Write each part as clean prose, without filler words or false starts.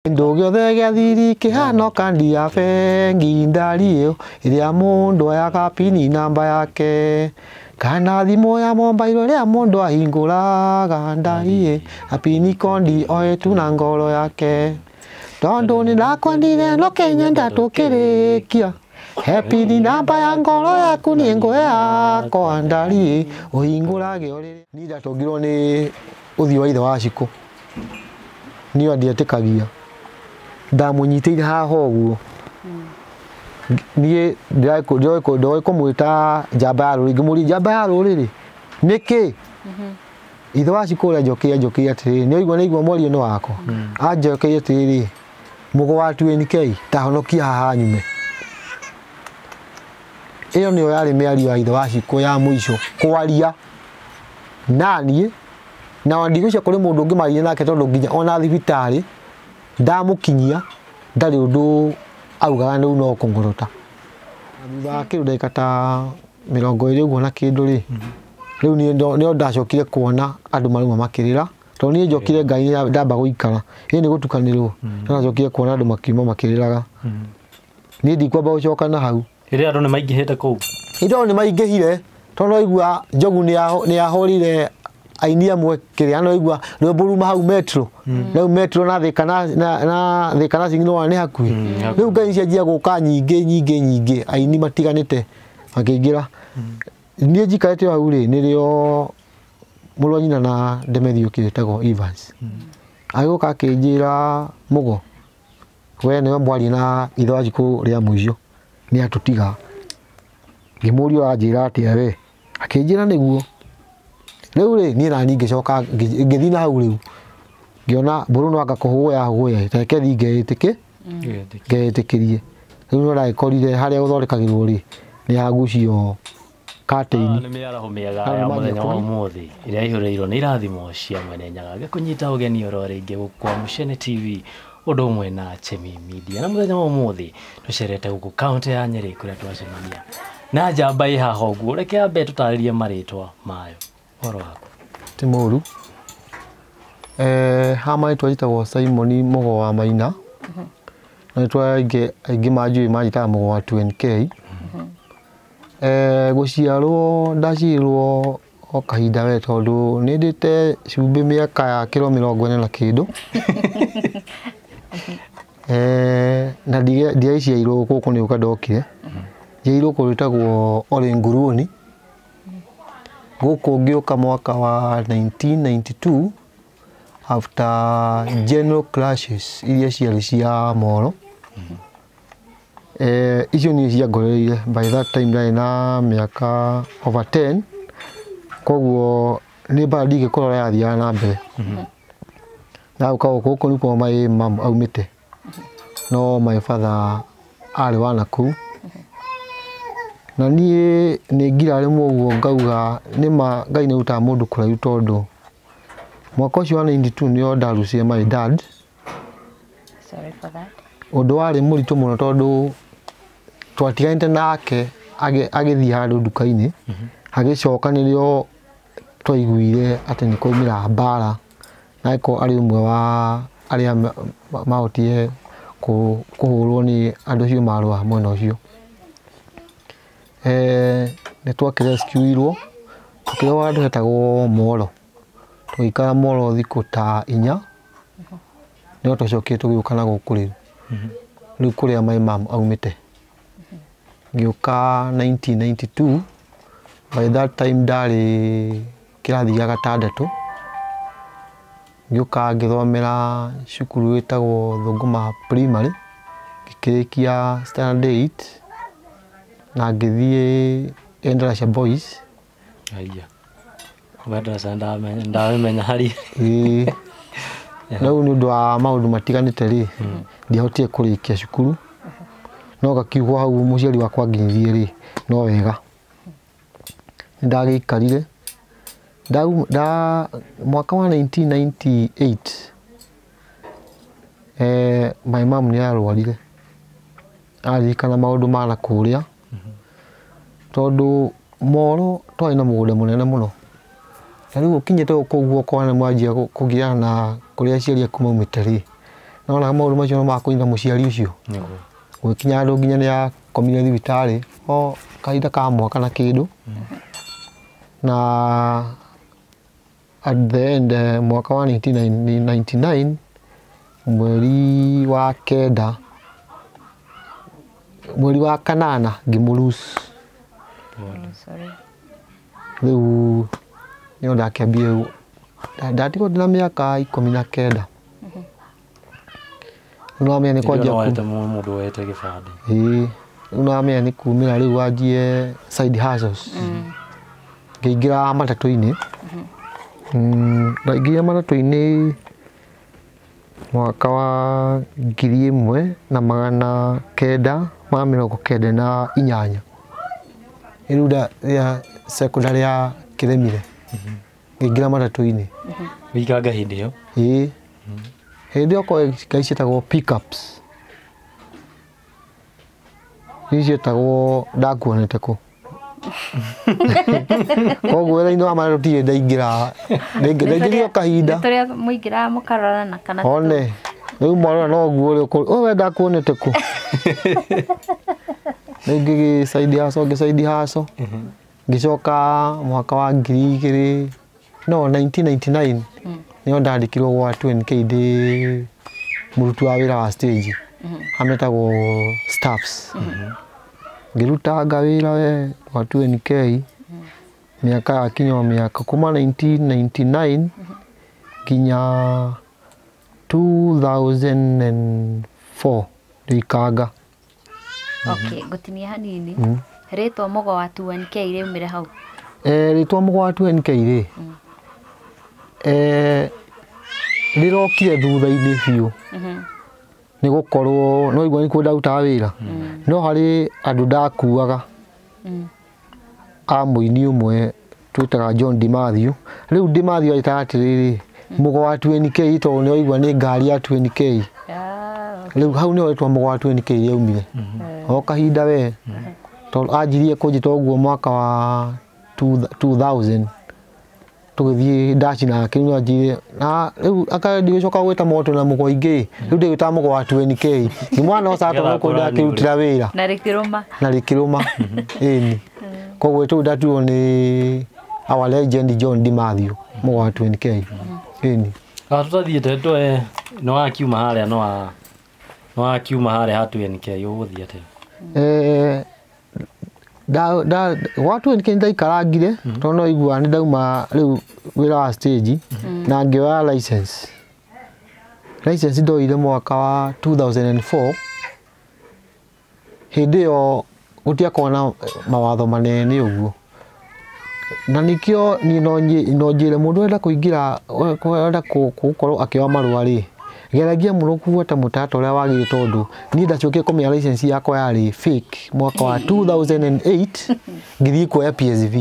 Kĩndũ gĩothe gĩa thiri kĩhana kandi ya bengi ndari ĩyo ĩrĩa mũndũ oyaga pini namba yake, kana thimũ ya mobailo ĩrĩa mũndũ ahingũraga ndari na pini kondi oetu na ngoro yake. Tondũ nĩ ndakwendire no kĩnyenda tũkĩrĩkia, he pini namba ya ngoro yaku nĩ ngũhe yakwa ndari ũhingũrage o rĩrĩa. Niĩ ndatũngirwo nĩ ũthiũ wa ithe wa Shikũ, niĩ ndietĩkagia, ndamũnyitĩire haha ũguo, niĩ ndoĩ kũmwĩta njamba ya rũrĩrĩ, ngĩmũria njamba ya rũrĩrĩ nĩkĩ? Ithe wa Shikũ ũrĩa anjokeire anjokeire atĩrĩrĩ, nĩ waigua nĩ aigua mwario nĩ wakwa, anjokeire atĩrĩrĩ, mũgo wa 2NK ta honokia haha nyume. Ĩyo nĩyo yarĩ mĩario ya ithe wa Shikũ ya mũico kwaria naniĩ, na ndigwĩciria kũrĩ mũndũ ũngĩ maririe nake tondũ nginya ona thibitarĩ ndamũkinyia ndarĩ ũndũ augaga rĩu no kũng'orota. Thutha wa kĩndũ ndagĩka ta 20 ũguo na kĩndũ rĩ, rĩu niĩ nĩo ndacokire kuona andũ marauma makĩrĩra, tondũ niĩ njokire ngai ndamba gũikara, ĩ nĩ gũtukanĩrwo, no ndacokire kuona andũ makiuma makĩrĩraga. Niĩ ndikwamba gũcoka na hau. Rĩrĩa andũ nĩ maingĩhĩte kũu? Hĩndĩ ĩyo nĩ maingĩhire, tondũ waigua Njogu nĩ ahũrire aini amwe kĩrĩa, no waigua rwĩmbo ruma hau Metro, rĩu Metro na Thika na Thika na Signal nĩ hakuhĩ. Rĩu ngai cianjia gũka nyingĩ nyingĩ nyingĩ, aini matiganĩte makĩingĩra. Niĩ njikarĩte hau rĩ, nĩrĩo mũrũ wa nyina na Demethiũ wĩtagwo Evans agĩũka akĩnjĩra, Mũgo, we nĩwe mwaria na ithe wa Shikũ rĩa mũico nĩ atũtiga. Ngĩmũria ũranjĩra atĩa we? Akĩnjĩra nĩguo. Rĩu rĩ, niĩ nani ngĩcoka ngĩthiĩ na hau rĩu, ngĩona mbũrũ no anga kũhũya hũya, ta reke thiĩ ngeĩtĩkĩrie. Rĩu no ndagĩkorire harĩa gũthondekagĩrwo rĩ, nĩ hagucio curtain. Nĩ mĩaraho mĩega ya mũthenya wa ũmũthĩ ĩrĩa ĩihũrĩirwo nĩ irathimo cia Mwene Nyaga. Ngĩkũnyita ũgeni oro rĩngĩ gũkũ kwa Mũcene TV ũndũ ũmwe na Chemi Media. Na mũthenya wa ũmũthĩ tũcerete gũkũ kaũntĩ ya Nyĩrĩ kũrĩa twacemania na njamba ĩ haha ũguo. Reke ambe tũtarĩrie marĩtwa mayo. Ũhoro waku? Ti mũru. Haha marĩtwa njĩtagwo Simon Mũgo wa Maina, na rĩtwa aingĩ manjũĩ manjĩtaga Mũgo wa 2NK. Gũciarwo ndaciarirwo o kahinda we tondũ nĩ ndĩte cumbĩ mĩaka ya kĩro 40 na kĩndũ. Na ndiaciarirwo gũkũ nĩ gũka ndokire, njiarirwo kũndũ gwĩtagwo Ole Nguruoni. Gũkũ ngĩũka mwaka wa 1992 after general clashes iria ciarĩ cia Moro. Icio niĩ ciangorereire, by that time ndarĩ na mĩaka over 10, koguo nĩ mbara ndingĩkorwo yathiaga na mbere. Ndagũka gũkũ nĩkuo my mum aumĩte, no my father arĩ wa nakũu. Na niĩ nĩ ngira rĩmwe ũguo ngauga nĩma Ngai nĩ arutaga mũndũ kũraihu tondũ mwaka ũcio wa 92 nĩo ndarucire my dad. Sorry for that. Ũndũ warĩ mũritũ mũno tondũ twatiganĩte nake agĩthiĩ handũ nduka-inĩ, agĩcoka nĩrĩo twaiguire atĩ nĩ kwaumĩra mbara, na agĩkorwo arĩ ũmwe wa arĩa mahotire kũhũrwo nĩ andũ acio marũaga mwena ũcio. Nĩ twakĩrescuirwo tũkĩrehwo handũ hetagwo Moro, tũgĩikara Moro thikũ ta 4, nĩho twacokire tũgĩũka na gũkũ rĩu, rĩu kũrĩa my mum aumĩte. Ngĩũka 1992, by that time ndarĩ kĩrathi gĩa gatandatũ, ngĩũka ngĩthomera cukuru ĩtagwo Thũngũma Primary, ngĩkĩrĩkia standard 8 na ngĩthiĩ Endarasha Boys. Haiya. Endarasha ndamĩmenya haria. Ĩĩ. Rĩu nĩ ũndũ wa maũndũ matiganĩte rĩ, ndiahotire kũrĩkia cukuru, no gakiugwo hau mũciari wakwa anginyirie rĩ, no wega. Nĩ ndagĩikarire, mwaka wa 1998, my mum nĩ arwarire, aririkana maũndũ ma na kũrĩa, tondũ Moro twarĩ na mũgũnda mũnene mũno, Na rĩu ũkinyĩte gũkũ ũguo ũkona nĩ mwanjia kũgiana na kũrĩa aciari aku maumĩte rĩ, Nona maũndũ macio no makũnyita mũciari ũcio. Nĩguo. Gũgĩkinya handũ nginya nĩ akomire thibitarĩ o kahinda ka mwaka na kĩndũ. Na at the end mwaka wa 1999 mweri wa kenda mweri wa kanana ngĩmũlose. Oh, sorry. Rĩu nĩo ndakĩambie ndatigwo ndĩna mĩaka 19. Rĩu nĩwamenya nĩ kwanjia Nĩ woete mũndũ woete gĩbandĩ. Ĩĩ, rĩu nĩwamenya nĩ kumĩra rĩu wanjie side hustles. Ngĩingĩra matatũ-inĩ. Ndaingĩrire matatũ-inĩ mwaka wa 1998. Rĩu rĩrĩa secondary ya kĩremire ngĩingĩra matatũ-inĩ. Wĩikanga hĩndĩ ĩyo? Ĩĩ. Hĩndĩ ĩyo kwa ngari ciĩtagwo pickups. Ici ciĩtagwo ndakuonete kũ. Koguo wĩra-inĩ wa matatũ ndirĩ ndaingĩra, ndaingĩrire o kahinda. Nĩ tũrĩa mũingĩraga mũkarorana kana One, rĩu mwarora no ũguo ũrĩa ũkũ, we ndakuonete kũ. Rĩu ngĩgĩ side hustle, ngĩ side hustle. Ngĩcoka mwaka wa 2000, no 1999 nĩho ndandĩkirwo gwa 2NK ndĩ mũruti wa wĩra wa stage. Ametagwo staffs. Ngĩrutanga wĩra we wa 2NK mĩaka yakinya o mĩaka kuma 1999 nginya 2004 ndĩikanga. Okay, ngũtinia hanini. Rĩtwa Mũgo wa 2NK rĩaumire hau? Rĩtwa Mũgo wa 2NK rĩ, rĩrokire thutha-inĩ biũ. Nĩ gũkorwo no igua nĩkuo ndarutaga wĩra. No harĩ andũ ndakuaga a mũini ũmwe twĩtaga John Dimathew. Rĩu Dimathew anjĩtaga atĩrĩrĩ, Mũgo wa 2NK tondũ nĩ waigua nĩ ngari ya 2NK. Rĩu hau nĩho rĩtwa Mũgo wa 2NK rĩaumire. O kahinda we tondũ anjirie kũnjĩta ũguo mwaka wa 2000 tũgĩthiĩ ndaci nake rĩu anjĩrire na rĩu akandigĩcoka gwĩta moto na mũgo ingĩ rĩu ndĩgwĩtaga Mũgo wa 2NK. Ngĩmwona no sato no kũndũ akĩrutĩra wĩra. Na rĩkĩrũma. Na rĩkĩrũma. Ĩni. Koguo rĩu ndatuirwo nĩ our legend John Dimathew Mũgo wa 2NK. Ĩni. Tũtathiĩte twe nĩ wakiuma harĩa nĩ wakiuma harĩa ha 2NK ũgũthiĩ atĩa? Gwa 2NK nĩndaikarangire tondũ no igua nĩ ndauma rĩu wĩra wa stage na ngĩoya license. License ndoire mwaka wa 2004. Hĩndĩ ĩyo gũtiakoragwo na mawatho manene ũguo. Na nĩkĩo niĩ no njĩre mũndũ ũrenda kũingĩra ũrenda gũkorwo akĩoya marũa rĩ, geragia mũno kũbuata mũtaratara ũrĩa wagĩrĩire tondũ niĩ ndacokire kũmenya license yakwa yarĩ fake mwaka wa 2008 ngĩthiĩ kuoya PSV.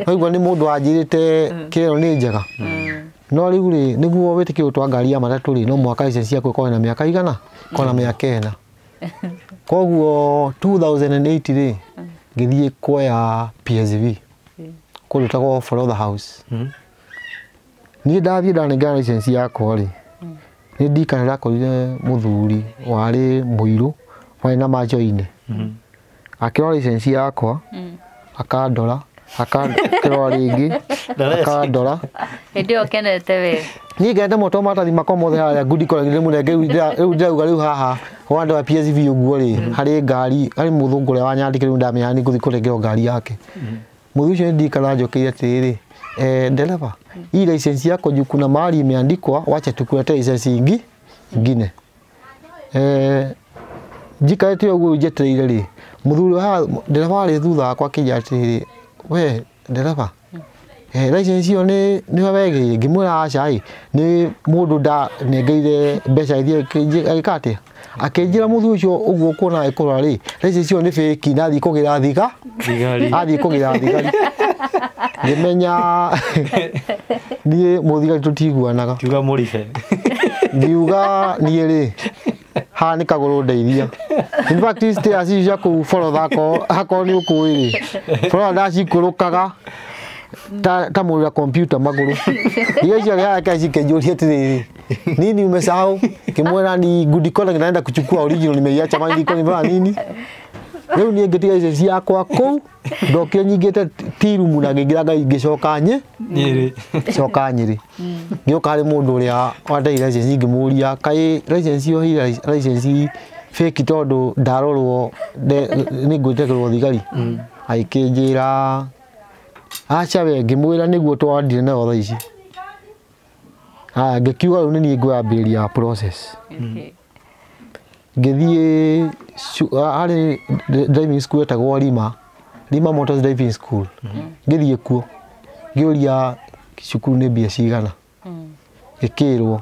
Waigua nĩ mũndũ wanjĩrĩte kĩrero nĩ njega. No rĩu rĩ, nĩguo wĩtĩkĩrwo gũtwara ngari ya matatũ rĩ, no mũhaka license yaku ĩkorwo na mĩaka igana? Ĩkorwo na mĩaka ĩna. Koguo 2008 rĩ, ngĩthiĩ kuoya PSV kũndũ gwĩtagwo Forotha House. Niĩ ndathiĩ ndanengera license yakwa rĩ, nĩ ndirikana ndakorire mũthuri warĩ mũirũ warĩ na macho-inĩ. Akĩrora license yakwa, akandora, akĩrora rĩngĩ, akandora. Hĩndĩ ĩyo ũkenete we. Niĩ ngenete mũno tondũ maratathi makwa mothe harĩa ngundi koragwo ndĩmũnenge rĩu ndĩrauga rĩu haha wandora PSV ũguo rĩ, harĩ ngari, harĩ mũthũngũ ũrĩa wanyandĩkire rĩu ndamenya nĩ ngũthiĩ kũnengerwo ngari yake. Mũthuri ũcio nĩ ndirikana anjokeire atĩrĩrĩ, ndereba, hii license yako juu kuna mahali imeandikwa, wacha tukuletee license ingine. Njikarĩte ũguo njetereire rĩ, mũthuri haha ndereba warĩ thutha wakwa akĩnjĩra atĩrĩrĩ, we ndereba, license ĩyo nĩwe wegĩire? Ngĩmwĩra aca ĩ, nĩ mũndũ ndanengeire mbeca ĩthiĩ agĩka atĩa? Akĩnjĩra mũthuri ũcio ũguo ũkuona agĩkũrora rĩ, license ĩyo nĩ fake na athiĩ kũgĩra thigari. Athiĩ kũgĩra thigari. Ngĩmenya niĩ mũthigari tũtiguanaga. Kiuga mũribe. Ngiuga niĩ rĩ, haha nĩ kagũrũ ndeithia. In fact, stairs icio cia kũu Forotha akorwo nĩ ũkũĩ rĩ, Forotha ndacikũrũkaga ta mũrũ wa kompyuta magũrũ. Iria icio rĩ, haha cikĩnjũria atĩrĩrĩ, Nini umesahau? Kimwera ni good conduct naenda kuchukua original nimeiacha mali niko nimevaa nini? Rĩu niĩ ngĩtiga license yakwa kũu ndokire nyingĩte tirumu na ngĩingĩra ngai ngĩcoka Nyĩrĩ. Coka Nyĩrĩ. Ngĩũka harĩ mũndũ ũrĩa wandeire license ngĩmũria kaĩ license yohire license fake tondũ ndarorwo nĩ ngwĩtĩkĩrwo thigari. Agĩkĩnjĩra aca we, ngĩmwĩra nĩguo twandire nayo thaa ici. Haya, ngĩkiuga rĩu nĩ niĩ ngwambĩrĩria process. Ngĩthiĩ harĩ driving school ĩtagwo Lima, Lima Motors Driving School. Ngĩthiĩ kuo ngĩũria cukuru nĩ mbia cigana, ngĩkĩrwo,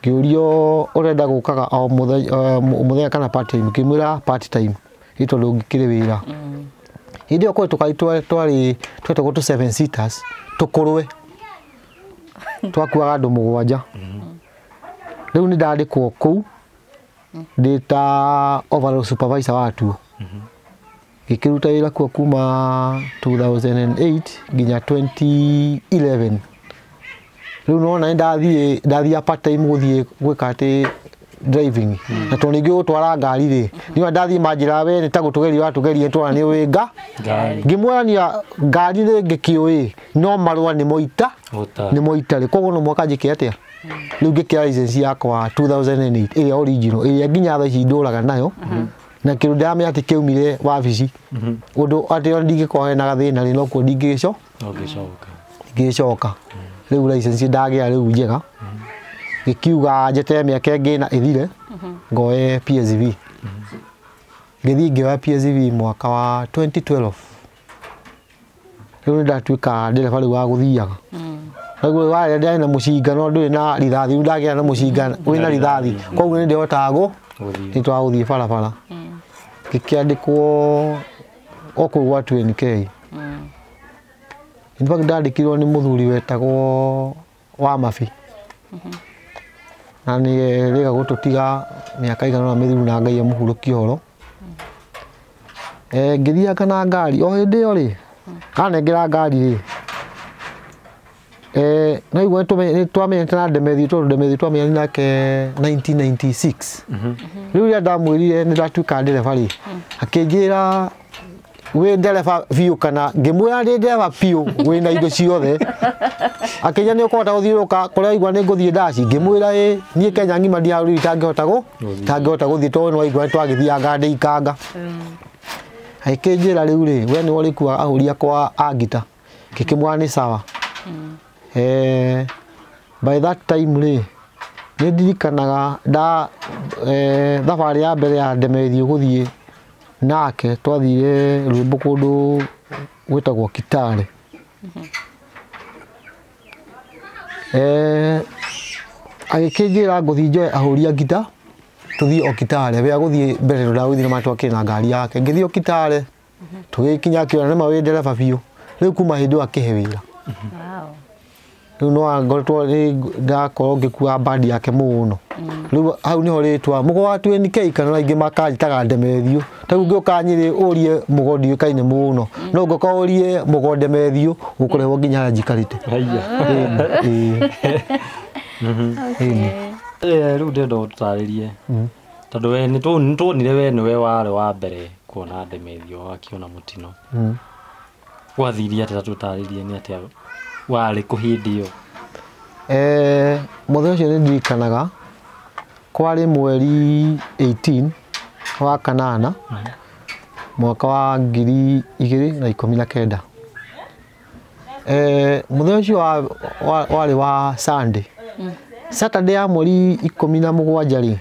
ngĩũrio ũrenda gũkaga o mũthenya kana part time, ngĩmwĩra part time nĩ tondũ ngĩkĩrĩ wĩra. Hĩndĩ ĩyo kũrĩ tũkari twarĩ twetagwo tũ seven seaters tũkũrwe twakuaga andũ 7. Rĩu nĩ ndandĩkwo kũu ndĩ ta overall supervisor watuo. Ngĩkĩruta wĩra kuo kuma 2008 nginya 2011. Rĩu nona nĩ ndathiĩ part time gũthiĩ gwĩka atĩ driving. Na tondũ ningĩ gũtwara ngari rĩ, niĩ ndathiĩ manjĩra we nĩ ta gũtũgeria ũratũgeria twara nĩ ũĩ Ngari. Ngĩmwĩra ngari rĩ ngĩkĩũĩ no marũa nĩ moita nĩ moitarĩ, koguo no mwaka njĩke atĩa. Rĩu ngĩkĩra license yakwa 2008 ĩrĩa original ĩrĩa nginya thaa ici ndũraga nayo na kĩndũ ndĩramenya atĩ kĩaumire wabici ũndũ atĩ ona ndingĩkorwo hena gathĩna rĩ nokuo ndingĩgĩcoka. Rĩu license ndagĩa rĩu njega ngĩkiuga njetere mĩaka ĩngĩ na ĩthire ngoe PSV. Ngĩthiĩ ngĩoya PSV mwaka wa 2012. Rĩu nĩ ndatuĩka ndereba rĩu wa gũthiaga. Rĩu warĩa ndĩarĩ na mũcinga no ndũrĩ na rithathi, rĩu ndagĩa na mũcinga wĩna rithathi, koguo nĩ ndĩhotaga Gũthiĩ. nĩ twagũthiĩ barabara. Ngĩkĩandĩkwo o kũu gwa 2NK. In fact ndandĩkirwo nĩ mũthuri wetagwo wa Mabi. Na nĩ rĩga gũtũtiga mĩaka ĩigana ũna mĩthiru na Ngai amũhurũkie ũhoro. Ngĩthianga na ngari o hĩndĩ ĩyo rĩ, anengera ngari rĩ, no igua nĩ twamenyete na Ndemethi tondũ Ndemethi twamenyanire nake 1996. Rĩu rĩrĩa ndamwĩrire nĩ ndatuĩka ndereba rĩ, akĩnjĩra wĩ ndereba biũ kana ngĩmwĩra ndĩ ndereba biũ wĩna indo ciothe. Akĩnjĩra nĩ ũkũhota gũthiũrũrũka kũrĩa waigua nĩ ngũthiĩ ndaci, ngĩmwĩra ĩ niĩ Kenya ng'ima ndiarũrire itangĩhota gũthiĩ tondũ nĩ waigua nĩ twagĩthianga ndĩ ikanga. Agĩkĩnjĩra rĩu rĩ, we nĩwe ũrĩkuaga ahũri akwa a ngita. Ngĩkĩmwĩra nĩ sawa. By that time rĩ, nĩ ndirikanaga nda thabarĩ ya mbere ya Ndemethi gũthiĩ nake twathire rwĩmbo kũndũ gwĩtagwo Kitale. Agĩkĩnjĩra ngũthiĩ njoe ahũri a ngita tũthiĩ o Kitale, we agũthiĩ mbere tondũ ndagũthiĩ na twakĩrĩ na ngari yake. Ngĩthiĩ o Kitale tũgĩkinya akĩona nĩma wĩ ndereba biũ. Rĩu kuma hĩndĩ ĩyo akĩhe wĩra. Rĩu no ngoretwo ndakorwo ngĩkua bandi yake mũno. Rĩu hau nĩho rĩtwa Mũgo wa 2NK kana aingĩ makanjĩtaga Ndemethiũ. Ta rĩu ngĩũka Nyĩrĩ ũrie Mũgo ndiũĩkaine mũno, no ngĩũka ũrie Mũgo Ndemethiũ ũkũrehwo nginya harĩa njikarĩte. Rĩu ndĩrenda ũtũtarĩrie tondũ we nĩ tuonire we nĩwe warĩ wa mbere kuona Ndemethiũ akĩona mũtino. Gwathirie atĩa? Tũtarĩrie nĩ atĩa warĩ kũ hĩndĩ ĩyo? Mũthenya ũcio nĩ ndirikanaga kwarĩ mweri 18 wa kanana mwaka wa 2019. Mũthenya ũcio warĩ wa Sunday. Saturday ya mweri 17 rĩ,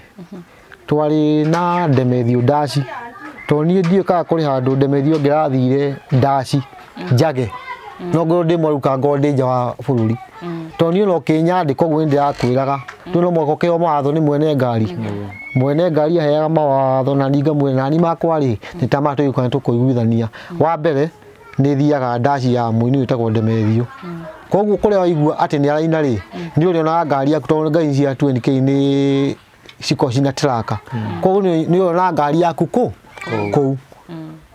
twarĩ na Ndemethiũ ndaci. Tondũ niĩ ndiũĩ kana kũrĩ handũ Ndemethiũ ngĩrathire ndaci njage. No ngorwo ndĩ mwaruka ngorwo ndĩ nja wa bũrũri. Tondũ niĩ no ũkĩnyandĩka ũguo nĩ ndĩrakwĩraga. Rĩu no mũhaka ũkĩheo mawatho nĩ mwene ngari. Mwene ngari aheaga mawatho na niĩ ngamwĩra nani makwa rĩ, nĩ ta maya tũgĩũka nĩ tũkũiguithania. Wa mbere nĩ thiaga ndaci ya mũini wĩtagwo Ndemethiũ. Koguo kũrĩa waigua atĩ nĩ araina rĩ, nĩ ũrĩonaga ngari yaku tondũ ngari cia 2NK nĩ cikoragwo ciĩna tracker. Koguo nĩ ũrĩonaga ngari yaku kũu.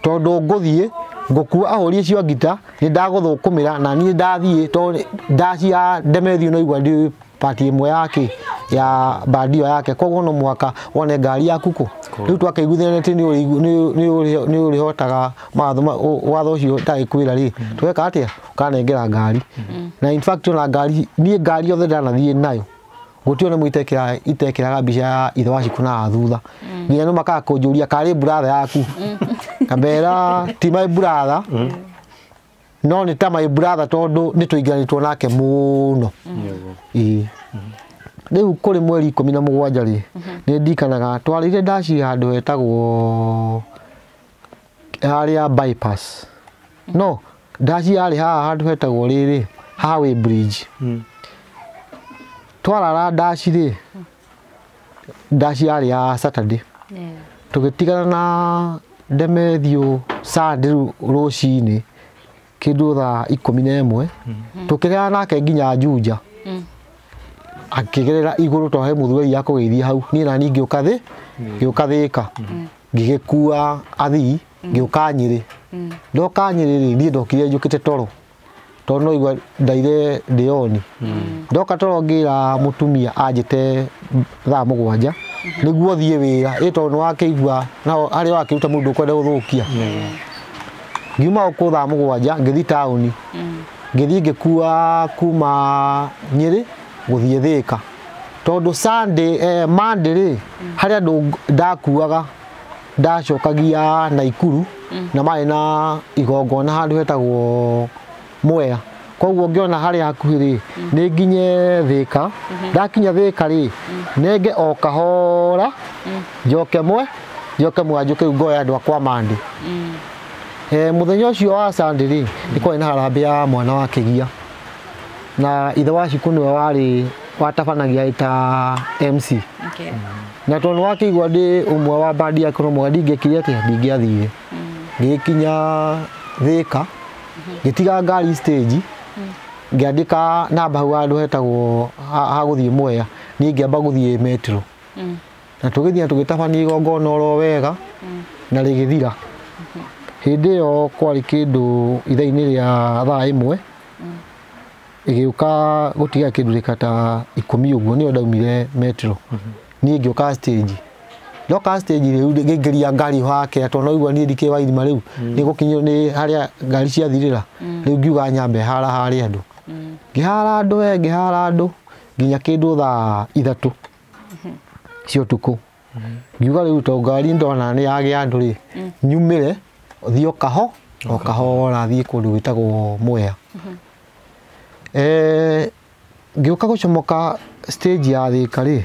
Tondũ ngũthiĩ ngũkua ahũri acio a ngita nĩ ndagũthũkũmĩra na niĩ ndathiĩ tondũ ndaci ya Ndemethiũ no igua ndĩ pati ĩmwe yake ya bandio yake koguo no mwaka wone ngari yaku kũ rĩu twakĩiguithania atĩ nĩ ũrĩhotaga watho ũcio ndagĩkwĩra rĩ tweka atĩa ũkanengera ngari na in fact ona ngari niĩ ngari yothe ndanathiĩ nayo gũtirĩ ona ĩmwe itekĩraga mbica ya ithe wa Shiko na thutha nginya no makaga kũnjũria karĩ brother yaku ngambera ti my brother no nĩ ta my brother tondũ nĩ tũingĩranĩtwo nake mũno. Ĩĩ rĩu kũrĩ mweri 17 rĩ nĩ ndikanaga twarĩire ndaci handũ hetagwo harĩa bypass no ndaci yarĩ haha handũ hetagwo rĩrĩ highway bridge twarara ndaci rĩ ndaci yarĩ ya Saturday tũgĩtigana na Ndemethio Sunday rũcinĩ kĩndũ thaa 11 tũkĩregana nake nginya Juja akĩgerera igũrũ tondũ he mũthuri ya kũgeithia hau niĩ na niĩ ngĩũka thĩ ngĩũka Thĩka ngĩgĩkua athii ngĩũka Nyĩrĩ ndoka Nyĩrĩ rĩ niĩ ndokire njũkĩte toro tondũ no igua ndaire ndĩoni ndoka toro ngĩra mũtumia anjĩte thaa 7 nĩguo thiĩ wĩra ĩ tondũ nĩwakĩigua nao harĩa wakĩruta mũndũ ũkwenda gũthũkia ngiuma gũkũ thaa 7 ngĩthiĩ taũni ngĩthiĩ ngĩkua kuma Nyĩrĩ gũthiĩ Thĩka tondũ Sunday Monday rĩ harĩa andũ ndakuaga ndacokagia Naikuru na marĩ na igongona handũ hetagwo Mwea koguo ngĩona harĩa hakuhĩ rĩ nĩ nginye Thĩka ndakinya Thĩka rĩ nenge o kahora njoke mwe njoke rĩu ngoya andũ akwa Monday. Mũthenya ũcio wa Sunday rĩ nĩ kwarĩ na harambĩ ya mwana wa Kĩgia na ithe wa Shiko nĩwe warĩ watabanagia ta MC. Na tondũ wakĩigua ndĩ ũmwe wa bandi yake no mũhaka ndingĩekire atĩa ndingĩathire ngĩkinya Thĩka ngĩtiga ngari stage ngĩandĩka namba hau handũ hetagwo ha gũthiĩ Mwea niĩ ngĩamba gũthiĩ metro na tũgĩthiĩ na tũgĩtabania igongona oro wega na rĩgĩthira hĩndĩ ĩyo kwarĩ kĩndũ ithaa-inĩ rĩa thaa 1 ĩgĩũka gũtiga kĩndũ rĩka ta 10 ũguo nĩyo ndaumire metro niĩ ngĩũka stage ndoka stage rĩu ngĩingĩria ngari hake tondũ no igua niĩ ndikĩrĩ wa irima rĩu nĩ gũkinyio nĩ harĩa ngari ciathirĩra rĩu ngiuga nyambe hara harĩa andũ ngĩhara andũ we ngĩhara andũ nginya kĩndũ thaa 3 cia ũtukũ ngiuga rĩu tondũ ngari ndona nĩ yagĩa andũ rĩ nyumĩre thiĩ o kahora thiĩ kũndũ gwĩtagwo Mwea. Ngĩũka gũcomoka stage ya Thĩka rĩ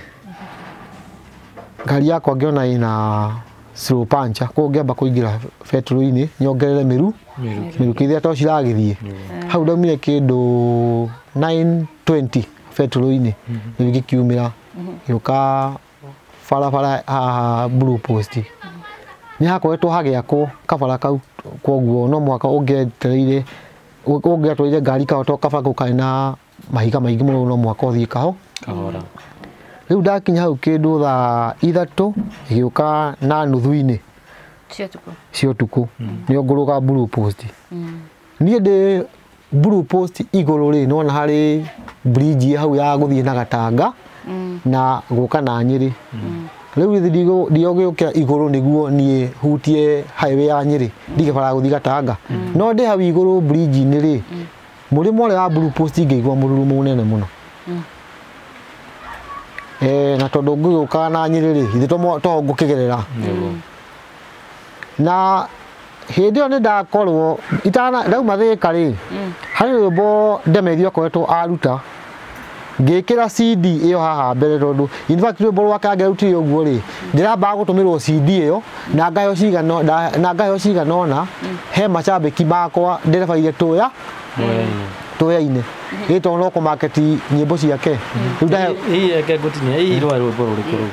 ngari yakwa ngĩona ĩna slow puncture koguo ngĩamba kũingĩra betũrũ-inĩ nyongerere mĩrukĩ ithĩa to ciragĩthiĩ hau ndaumire kĩndũ 9:20 betũrũ-inĩ rĩu ngĩkiumĩra ngĩũka barabara haha Blue Post nĩ hakoretwo hagĩakwo kabara kau koguo no mũhaka ũngĩetereire ũngĩatwarire ngari kaho to kabara kau karĩ na mahiga maingĩ mũno no mũhaka ũthiĩ kaho kahora rĩu ndakinya hau kĩndũ thaa 3 ĩgĩũka na nuthu-inĩ cia ũtukũ nĩyo ngũrũga Blue Post niĩ ndĩ Blue Post igũrũ rĩ nĩwona harĩ bridge hau ya gũthiĩ na Gatanga na gũka na Nyĩrĩ rĩu ndiogĩũkĩra igũrũ nĩguo niĩ hutie highway ya Nyĩrĩ ndige bara gũthiĩ Gatanga no ndĩ hau igũrũ bridge-inĩ rĩ mũrĩmo ũrĩa wa Blue Post ngĩigua mũrurumo mũnene mũno na tondũ ngũgĩũkaga na Nyĩrĩ rĩ ithe to ngũkĩgerera na hĩndĩ ĩyo nĩ ndakorwo ndauma Thĩka rĩ harĩ rwĩmbo Ndemethio akoretwo aruta ngĩkĩra CD ĩyo haha mbere tondũ in fact rwĩmbo rwake angĩarutire ũguo rĩ ndĩrambaga gũtũmĩrwo CD ĩyo na ngaheo cigana ũna he macambĩki makwa nderebaire tũya-inĩ ĩ tondũ no kũmaketi nyĩmbo ciake rĩu ndahe ĩ reke ngũtinia ĩ rwa rwĩmbo rũrĩkũ rũu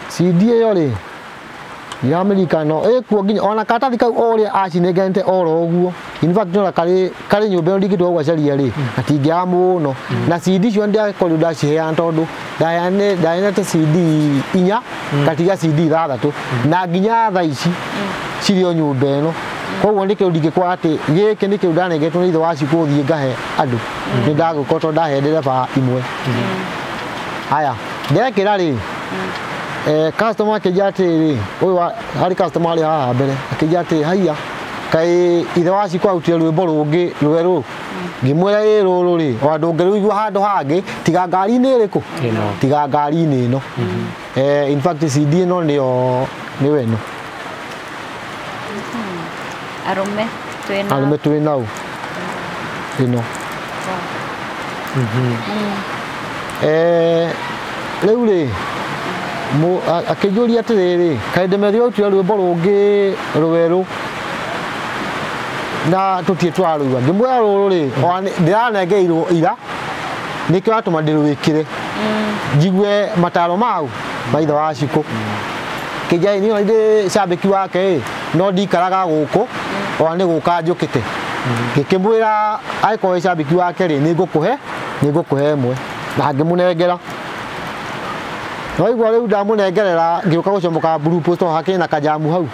CD ĩyo rĩ ndiramirikana ĩkuo nginya ona karatathi kau o ũrĩa acinengerete oro ũguo in fact ona karĩ nyũmba ĩyo ndingĩtua gũgacaria rĩ gatingĩaga mũno na CD icio ndiakorirwo ndaciheana tondũ ndaheanĩte CD 4 ngatiga CD 6 na nginya thaa ici cirĩ o nyũmba ĩno Koguo nĩ kĩndũ ndingĩkora atĩ gĩkĩ nĩ kĩndũ ndanengetwo nĩ ithe wa Cikũ thiĩ ngahe andũ. Nĩ ndagũkorwo tondũ ndahe ndereba imwe. Haya, ndekĩra rĩ, customer akĩnjĩra atĩrĩrĩ, ũyũ harĩ customer arĩ haha mbere, akĩnjĩra atĩrĩ, haiya, kaĩ ithe wa Cikũ arutire rwĩmbo rũngĩ rwerũ. Ngĩmwĩra ĩ rũrũ rĩ, ona ndũngĩrũigua handũ hangĩ tiga ngari-inĩ ĩrĩkũ? Tiga ngari-inĩ ĩno. In fact CD ĩno nĩyo nĩyo ĩno. Arũme twĩ nao. Arũme twĩ nao. Ĩno. Rĩu rĩ, akĩnjũria atĩrĩrĩ, kaĩ Demetrio arutire rwĩmbo rũngĩ rwerũ na tũtirĩ tũrarũigua. Ngĩmwĩra rũrũ rĩ, ona ndĩranengeirwo ira, nĩkĩo atũma ndĩrwĩkĩre njigue mataro mau ma ithe wa Cikũ. Kĩnjai niĩ ona ndĩ cambĩki wake ĩ, no ndikaraga gũkũ, ona nĩ gũka njũkĩte. Ngĩkĩmwĩra angĩkorwo wĩ cambĩki wake rĩ, nĩngũkũhe ĩmwe, na ngĩmũnengera. Waigua rĩu ndamũnengerera ngĩũka gũcomoka Blue Post hakĩrĩ na kajamu hau.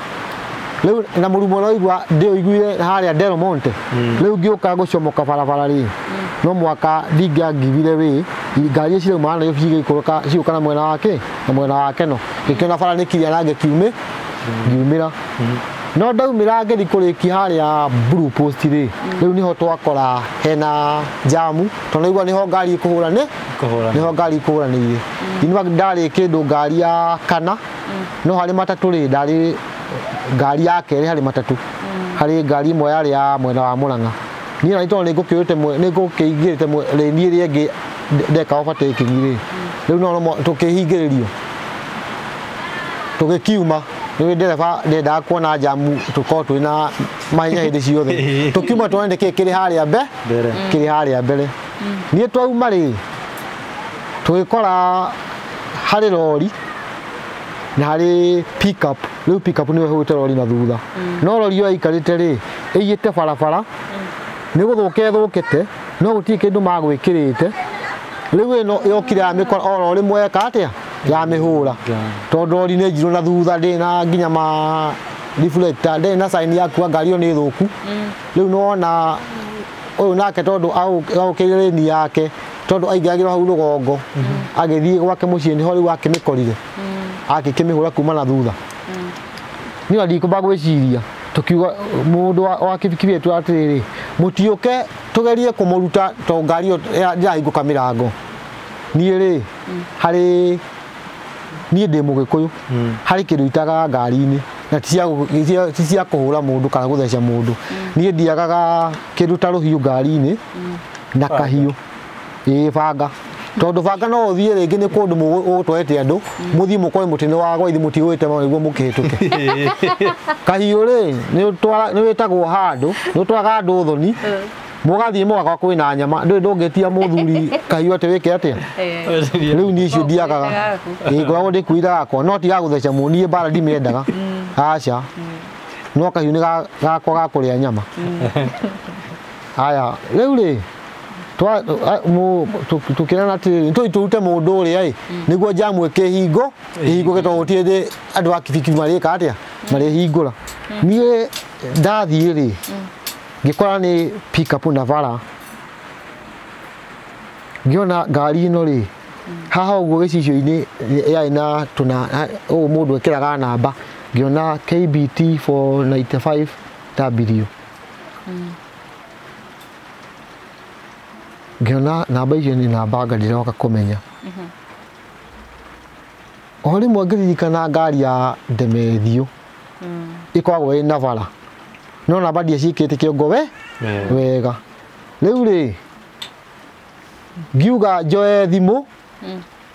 Rĩu na mũrumo ũraigua ndĩũiguire harĩa Del Monte. Rĩu ngĩũka gũcomoka barabara rĩ, no mwaka ndingĩangibire wĩ, ngari icio cirauma na cigĩikũrũka cigũka na mwena wake na mwena wa Keno. Ngĩkĩona bara nĩ kiria na ngiumĩra. No ndaumĩra ngĩthiĩ kũrĩkia harĩa Blue Post rĩ, rĩu nĩho twakora hena jamu, tondũ naigua nĩho ngari ĩkũhũra nĩ nĩho ngari ikũhũranĩire. In fact ndarĩ kĩndũ ngari ya kana, no harĩ matatũ rĩ, ndarĩ ngari ya kerĩ harĩ matatũ. Harĩ ngari ĩmwe yarĩ ya mwena wa Murang'a. Niĩ na tondũ nĩngũkĩũrĩte nĩngũkĩingĩrĩte lane ĩrĩa ĩngĩ ndeka overtaking rĩ, rĩu no tũkĩhingĩrĩrio. Tũgĩkiuma, nĩ ndereba ndendaga kuona jamu tũkorwo twĩna mahenya hĩndĩ ciothe. Tũkiuma tuone nĩkĩĩ kĩrĩ harĩa mbere, kĩrĩ harĩa mbere. Niĩ twauma rĩ, tũgĩkora harĩ rori na harĩ pickup. Rĩu pickup nĩyo ĩhũrĩte rori na thutha. No rori ĩyo ĩikarĩte rĩ, ĩiyĩte barabara, nĩ gũthũka ĩthũkĩte, no gũtirĩ kĩndũ magwĩkĩrĩte. Rĩu ĩno yokire yamĩkora oro rĩmwe eka atĩa? Yamĩhũra. Tondũ rori nĩ njirũ na thutha, ndĩrĩ na nginya ma reflector, ndĩrĩ na sign ya kuga ngari ĩyo nĩ thũku. Rĩu nĩwona ũyũ nake tondũ aũkĩire lane yake, tondũ aingĩragĩrwo hau rũgongo, agĩthiĩ gwake mũciĩ nĩho rĩu akĩmĩkorire. Akĩkĩmĩhũra kuma na thutha. Niĩ ona ndikũmba gwĩciria, tũkiuga mũndũ wa kibikibi yetu atĩrĩrĩ, mũtiũke tũgerie kũmũruta tondũ ngari ĩyo ndĩrahingũka mĩrango. Niĩ rĩ, harĩ niĩ ndĩ Mũgĩkũyũ, harĩ kĩndũ itaga ngari-inĩ na ti cia kũhũra mũndũ kana gũtheca mũndũ. Niĩ ndiagaga kĩndũ ta rũhiũ ngari-inĩ na kahiũ. Ĩĩ banga. Tondũ banga no ũthiĩ rĩngĩ nĩ kũndũ ũgũtwarĩte andũ, mũthiĩ mũkore mũtĩ nĩ wagwa ithuĩ mũtigũĩte nĩguo mũkĩhĩtũke. Kahiũ rĩ, nĩ wĩtagwo handũ, nĩ ũtwaraga andũ thoni, mũgathiĩ mũgakora kwĩna nyama, ndũĩ ndũngĩtia mũthuri kahiũ atĩ wĩke atĩa. Rĩu niĩ icio ndiagaga. Ĩĩ ngoragwo ndĩkuĩte gakwa, no ti ga gũtheca mũndũ, niĩ mbara ndimĩendaga. Aca. No kahiũ nĩ gakwa ga kũrĩa nyama. Haya, rĩu rĩ, tũkĩrana atĩrĩrĩ, tũthiĩ tũrute mũndũ ũrĩa ĩ, nĩguo jamu ĩkĩhingwo, ĩhingũke tondũ gũtirĩ hĩndĩ andũ a kibikibi marĩka atĩa, marĩhingũra. Niĩ ndathiĩ rĩ, ngĩkora nĩ pickup Navara. Ngĩona ngari ĩno rĩ, haha ũguo gĩcicio-inĩ yarĩ na tũna, ũũ mũndũ ekĩraga namba, ngĩona KBT 495 W. Ngĩona namba icio nĩ namba anga ndĩroka kũmenya. O rĩmwe ngĩririkana ngari ya Demetrio ĩkoragwo ĩ Navara, no namba ndiaciĩkĩrĩte kĩongo we wega. Rĩu rĩ, ngiuga njoe thimũ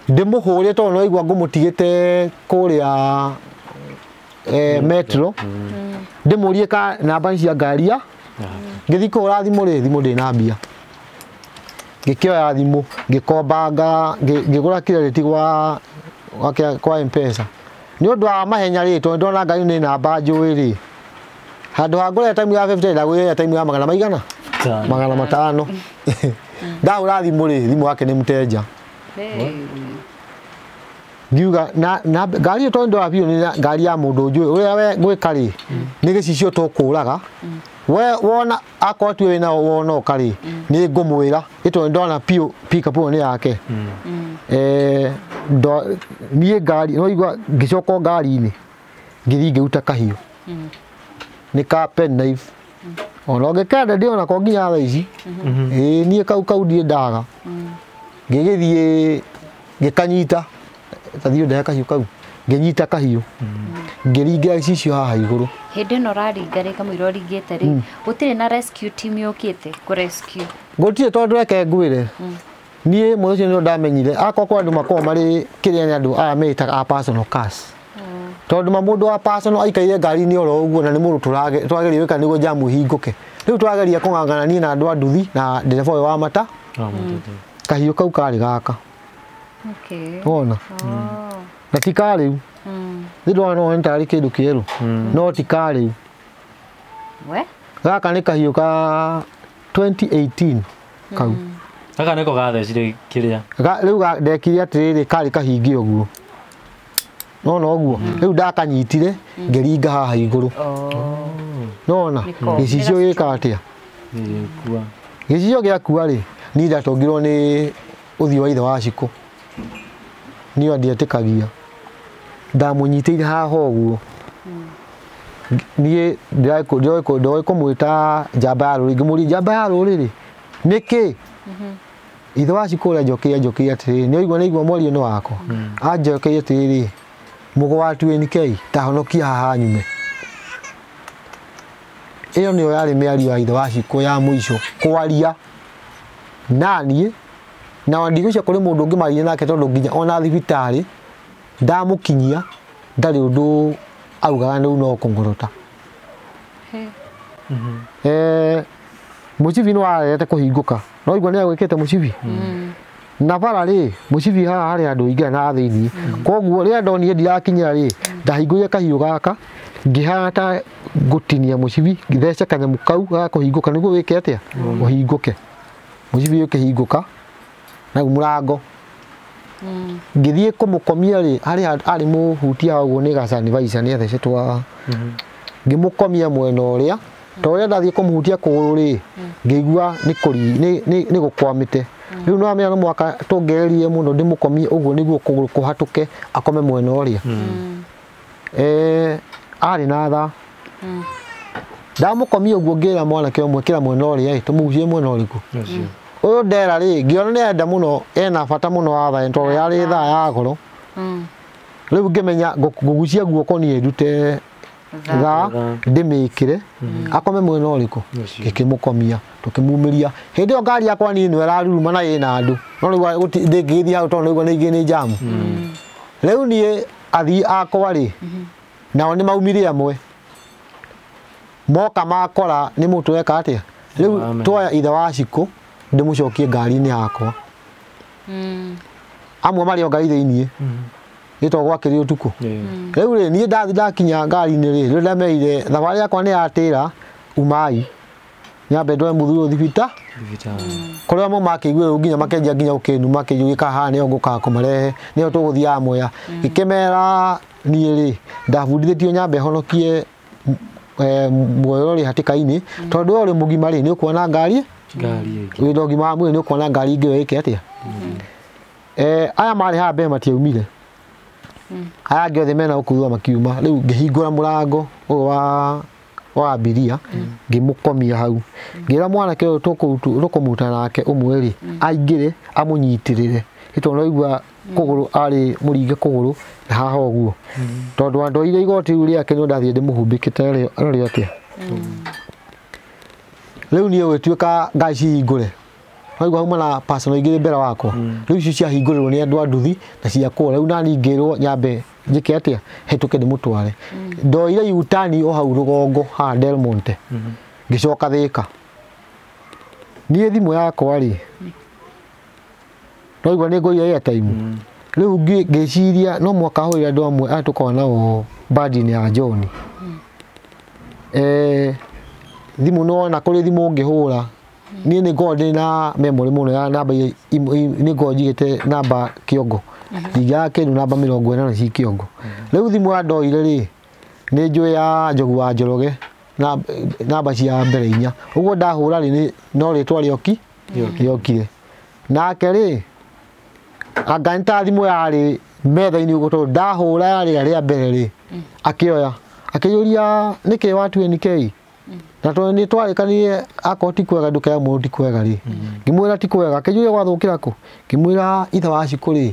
ndĩmũhũre tondũ nĩwaigua ngũmũtigĩte kũrĩa Metro, ndĩmũrie ka namba cia ngari ya ngĩthiĩ kũhũra thimũ rĩ, thimũ ndĩ na mbia. Ngĩkĩoya thimũ ngĩkombanga, ngĩgũra credit kwa M-Pesa. Nĩ ũndũ wa mahenya rĩ, tondũ ndona ngari nĩ namba njũĩ rĩ, handũ ha ngũre time ya 50 ndagũrire time ya magana maigana? Magana matano. Ndahũra thimũ rĩ, thimũ yake nĩ mteja. Ngiuga na ngari ĩyo tondũ ndora biũ nĩ ngari ya mũndũ njũĩ ũrĩa we gwĩka rĩ nĩ gĩcicio tũkũraga we wona akorwo tu wĩna wona ũka rĩ nĩ ngũmwĩra ĩtondũ ndona biũ pick-up ĩyo nĩ yake. Niĩ ngari no igua ngĩcoka ngari-inĩ ngĩthiĩ ngĩruta kahiũ nĩ ka pen knife ona ũngĩkenda ndĩona ko nginya thaa ici. Ĩĩ niĩ kau ndiendaga. Ngĩgĩthiĩ ngĩkanyita tathiĩ ndehe kahiũ kau ngĩnyita kahiũ ngĩringira gĩcicio haha igũrũ. Hĩndĩ ĩno ũraringa rĩ kamũira ũringĩte rĩ gũtirĩ na rescue team yũkĩte kũ rescue? Gũtirĩ tondũ reke ngwĩre niĩ mũthenya ũcio nĩrĩo ndamenyire akorwo kwĩ andũ makoragwo marĩ kĩrĩa nĩ andũ aya meĩtaga a personal cars tondũ ma mũndũ wa personal aikaire ngari-inĩ oro ũguo na nĩ mũndũ tũrageria gwĩka nĩguo jamu ĩhingũke. Rĩu tũrageria kũng'ang'ana niĩ na andũ a nduthi na ndereba ũyũ wa mata kahiũ kau karĩ gaka. Okay. Wona? Na ti karĩu. Nĩ ndona no nĩ tarĩ kĩndũ kĩerũ no ti karĩu. We? Gaka nĩ kahiũ ka 2018 kau. Gaka nĩko gathecire kĩrĩa? Rĩu ndekire atĩrĩrĩ karĩ kahinge ũguo. Nona ũguo rĩu ndakanyitire ngĩringa haha igũrũ. Nona gĩcicio gĩka atĩa? Gĩgĩkua. Gĩcicio gĩakua rĩ niĩ ndatũngirwo nĩ ũthiũ wa ithe wa Shiko. Niĩ ndietĩkagia. Ndamũnyitĩire haha ũguo. Niĩ ndoĩ kũmwĩta njamba ya rũrĩrĩ ngĩmũria njamba ya rũrĩrĩ nĩkĩ? Ithe wa Shiko ũrĩa anjokeire atĩrĩrĩ nĩ aigua mwario nĩ wakwa. Anjokeire atĩrĩrĩ mũgo wa 2NK tahonokia haha nyume. Ĩyo nĩyo yarĩ mĩario ya ithe wa Shiko ya mũico kwaria na niĩ na ndigũcia kũrĩ mũndũ ũngĩ maririe nake tondũ nginya ona thibitarĩ ndamũkinyia ndarĩ ũndũ augaga rĩu no kũngorota. Mũcibi nĩ warehete kũhingũka no igua nĩ agwĩkĩte mũcibi na bara rĩ mũcibi haha harĩ andũ aingĩ na thĩinĩ koguo rĩrĩa ndonire ndirakinyĩra rĩ ndahingũrire kahiũ gaka ngĩhana ta ngũtinia mũcibi ngĩthece kanyamũ kau ga kũhingũka nĩguo wĩke atĩa ũhingũke. Mũcibi ũkĩhingũka na mũrango ngĩthiĩ kũmũkomia rĩ harĩa arĩ mũhutia ũguo nĩ gacanivaica nĩ athecetwo ngĩmũkomia mwena ũrĩa to ũrĩa ndathiĩ kũmũhutia kũgũrũ rĩ ngĩigua nĩ gũkwamĩte. Rĩu no amenya no mũhaka tũngererie mũno ndĩmũkomie ũguo nĩguo kũgũrũ kũhatũke akome mwena ũrĩa. Arĩ na thaa ndamũkomia ũguo ngĩra mwanake ũmwe kĩra mwena ũrĩa ĩ tũmũgucie mwena ũrĩkũ. Ũyũ ndera rĩ ngĩona nĩ enda mũno ena bata mũno wa thaa tondũ yarĩ thaa ya goro. Rĩu ngĩmenya ngũgucia guoko niĩ ndute thaa ndĩmĩkĩre akome mwena ũrĩkũ ngĩkĩmũkomia tũkĩmumĩria. Hĩndĩ ĩyo ngari yakwa niĩ nĩyo ĩraruruma na ĩna andũ no rĩu ndĩngĩgĩthiĩ hau tondũ nĩguo nĩ ingĩ nĩ jamu. Rĩu niĩ athii akwa rĩ nao nĩ maumire amwe moka makora nĩ mũndũ weka atĩa. Rĩu twoya ithe wa Shiko ndĩmũcokie ngari-inĩ yakwa. Amwe marĩ o ngari thĩiniĩ gĩtoo gwakĩrĩ ũtukũ. Rĩu rĩ niĩ ndathi ndakinya ngari-inĩ rĩ rĩu ndameire thabarĩ yakwa nĩ yatĩra umai nyambe ndware mũthuri ũyũ thibita kũrĩa amwe makĩigua rĩu nginya makenjia nginya ũkĩnuma makĩnjũria haha nĩho ngũkaga kũmarehe nĩho tũgũthiaga Mwea. Ngĩkĩmera niĩ rĩ ndabundithĩtio nyambe honokie muoyo ũrĩ hatĩka-inĩ tondũ we ũrĩ mũgima rĩ nĩ ũkuona ngari wĩna ũgima wa mwĩrĩ nĩ ũkuona ngari ingĩ ĩke atĩa. Aya marĩ haha mbere matiaumire aya angĩ othe mena gũkũ thutha makiuma. Rĩu ngĩhingũra mũrango ũyũ wa abiria ngĩmũkomia hau ngĩra mwanake ũyũ tũkũmuta nake ũmwe rĩ aingĩre amũnyitĩrĩre tondũ no aigua kũgũrũ arĩ mũringe kũgũrũ na haha ũguo tondũ andoire igoti rĩu rĩake nĩ ndathiĩ ndĩmũhumbĩkĩte rĩo atĩa. Rĩu niĩ gũgĩtuĩka ngari cihingũre no aigua hauma na personal igĩrĩ mbere wakwa rĩu icio ciahingũrĩrwo nĩ andũ a nduthi na ciakũra. Rĩu nani ngĩrwo nyambe njĩke atĩa hĩtũke ndĩmũtware. Ndoire U-turn o hau rũgongo haha Del Monte ngĩcoka Thĩka. Niĩ thimũ yakwa rĩ no aigua nĩ ngũire airtime. Rĩu ngĩciria no mũhaka hũrĩre andũ amwe arĩa tũkoragwo nao bandi-inĩ ya John. Thimũ nĩ wona kũrĩ thimũ ũngĩhũra niĩ nĩ ngoragwo ndĩ na memory mũno ya namba nĩ ngoragwo njigĩte namba kĩongo Ndingĩaga kĩndũ namba 80 ci kĩongo. Rĩu thimũ ya ndoire rĩ nĩ njũĩ ya Njogu wa Njoroge na namba cia mbere inya. Ũguo ndahũra rĩ no rĩtwa rĩoki rĩokire. Nake rĩ anga nĩ ta thimũ yarĩ metha-inĩ ũguo tondũ ndahũra yarĩ rĩa mbere rĩ akĩoya akĩyũria nĩkĩ wa 20K na tondũ nĩ twarĩkanire akorwo ti kwega ndũkera mũndũ ti kwega rĩ ngĩmwĩra ti kwega akĩnjũria gwathũkĩra kũ ngĩmwĩra ithe wa Cikũ rĩ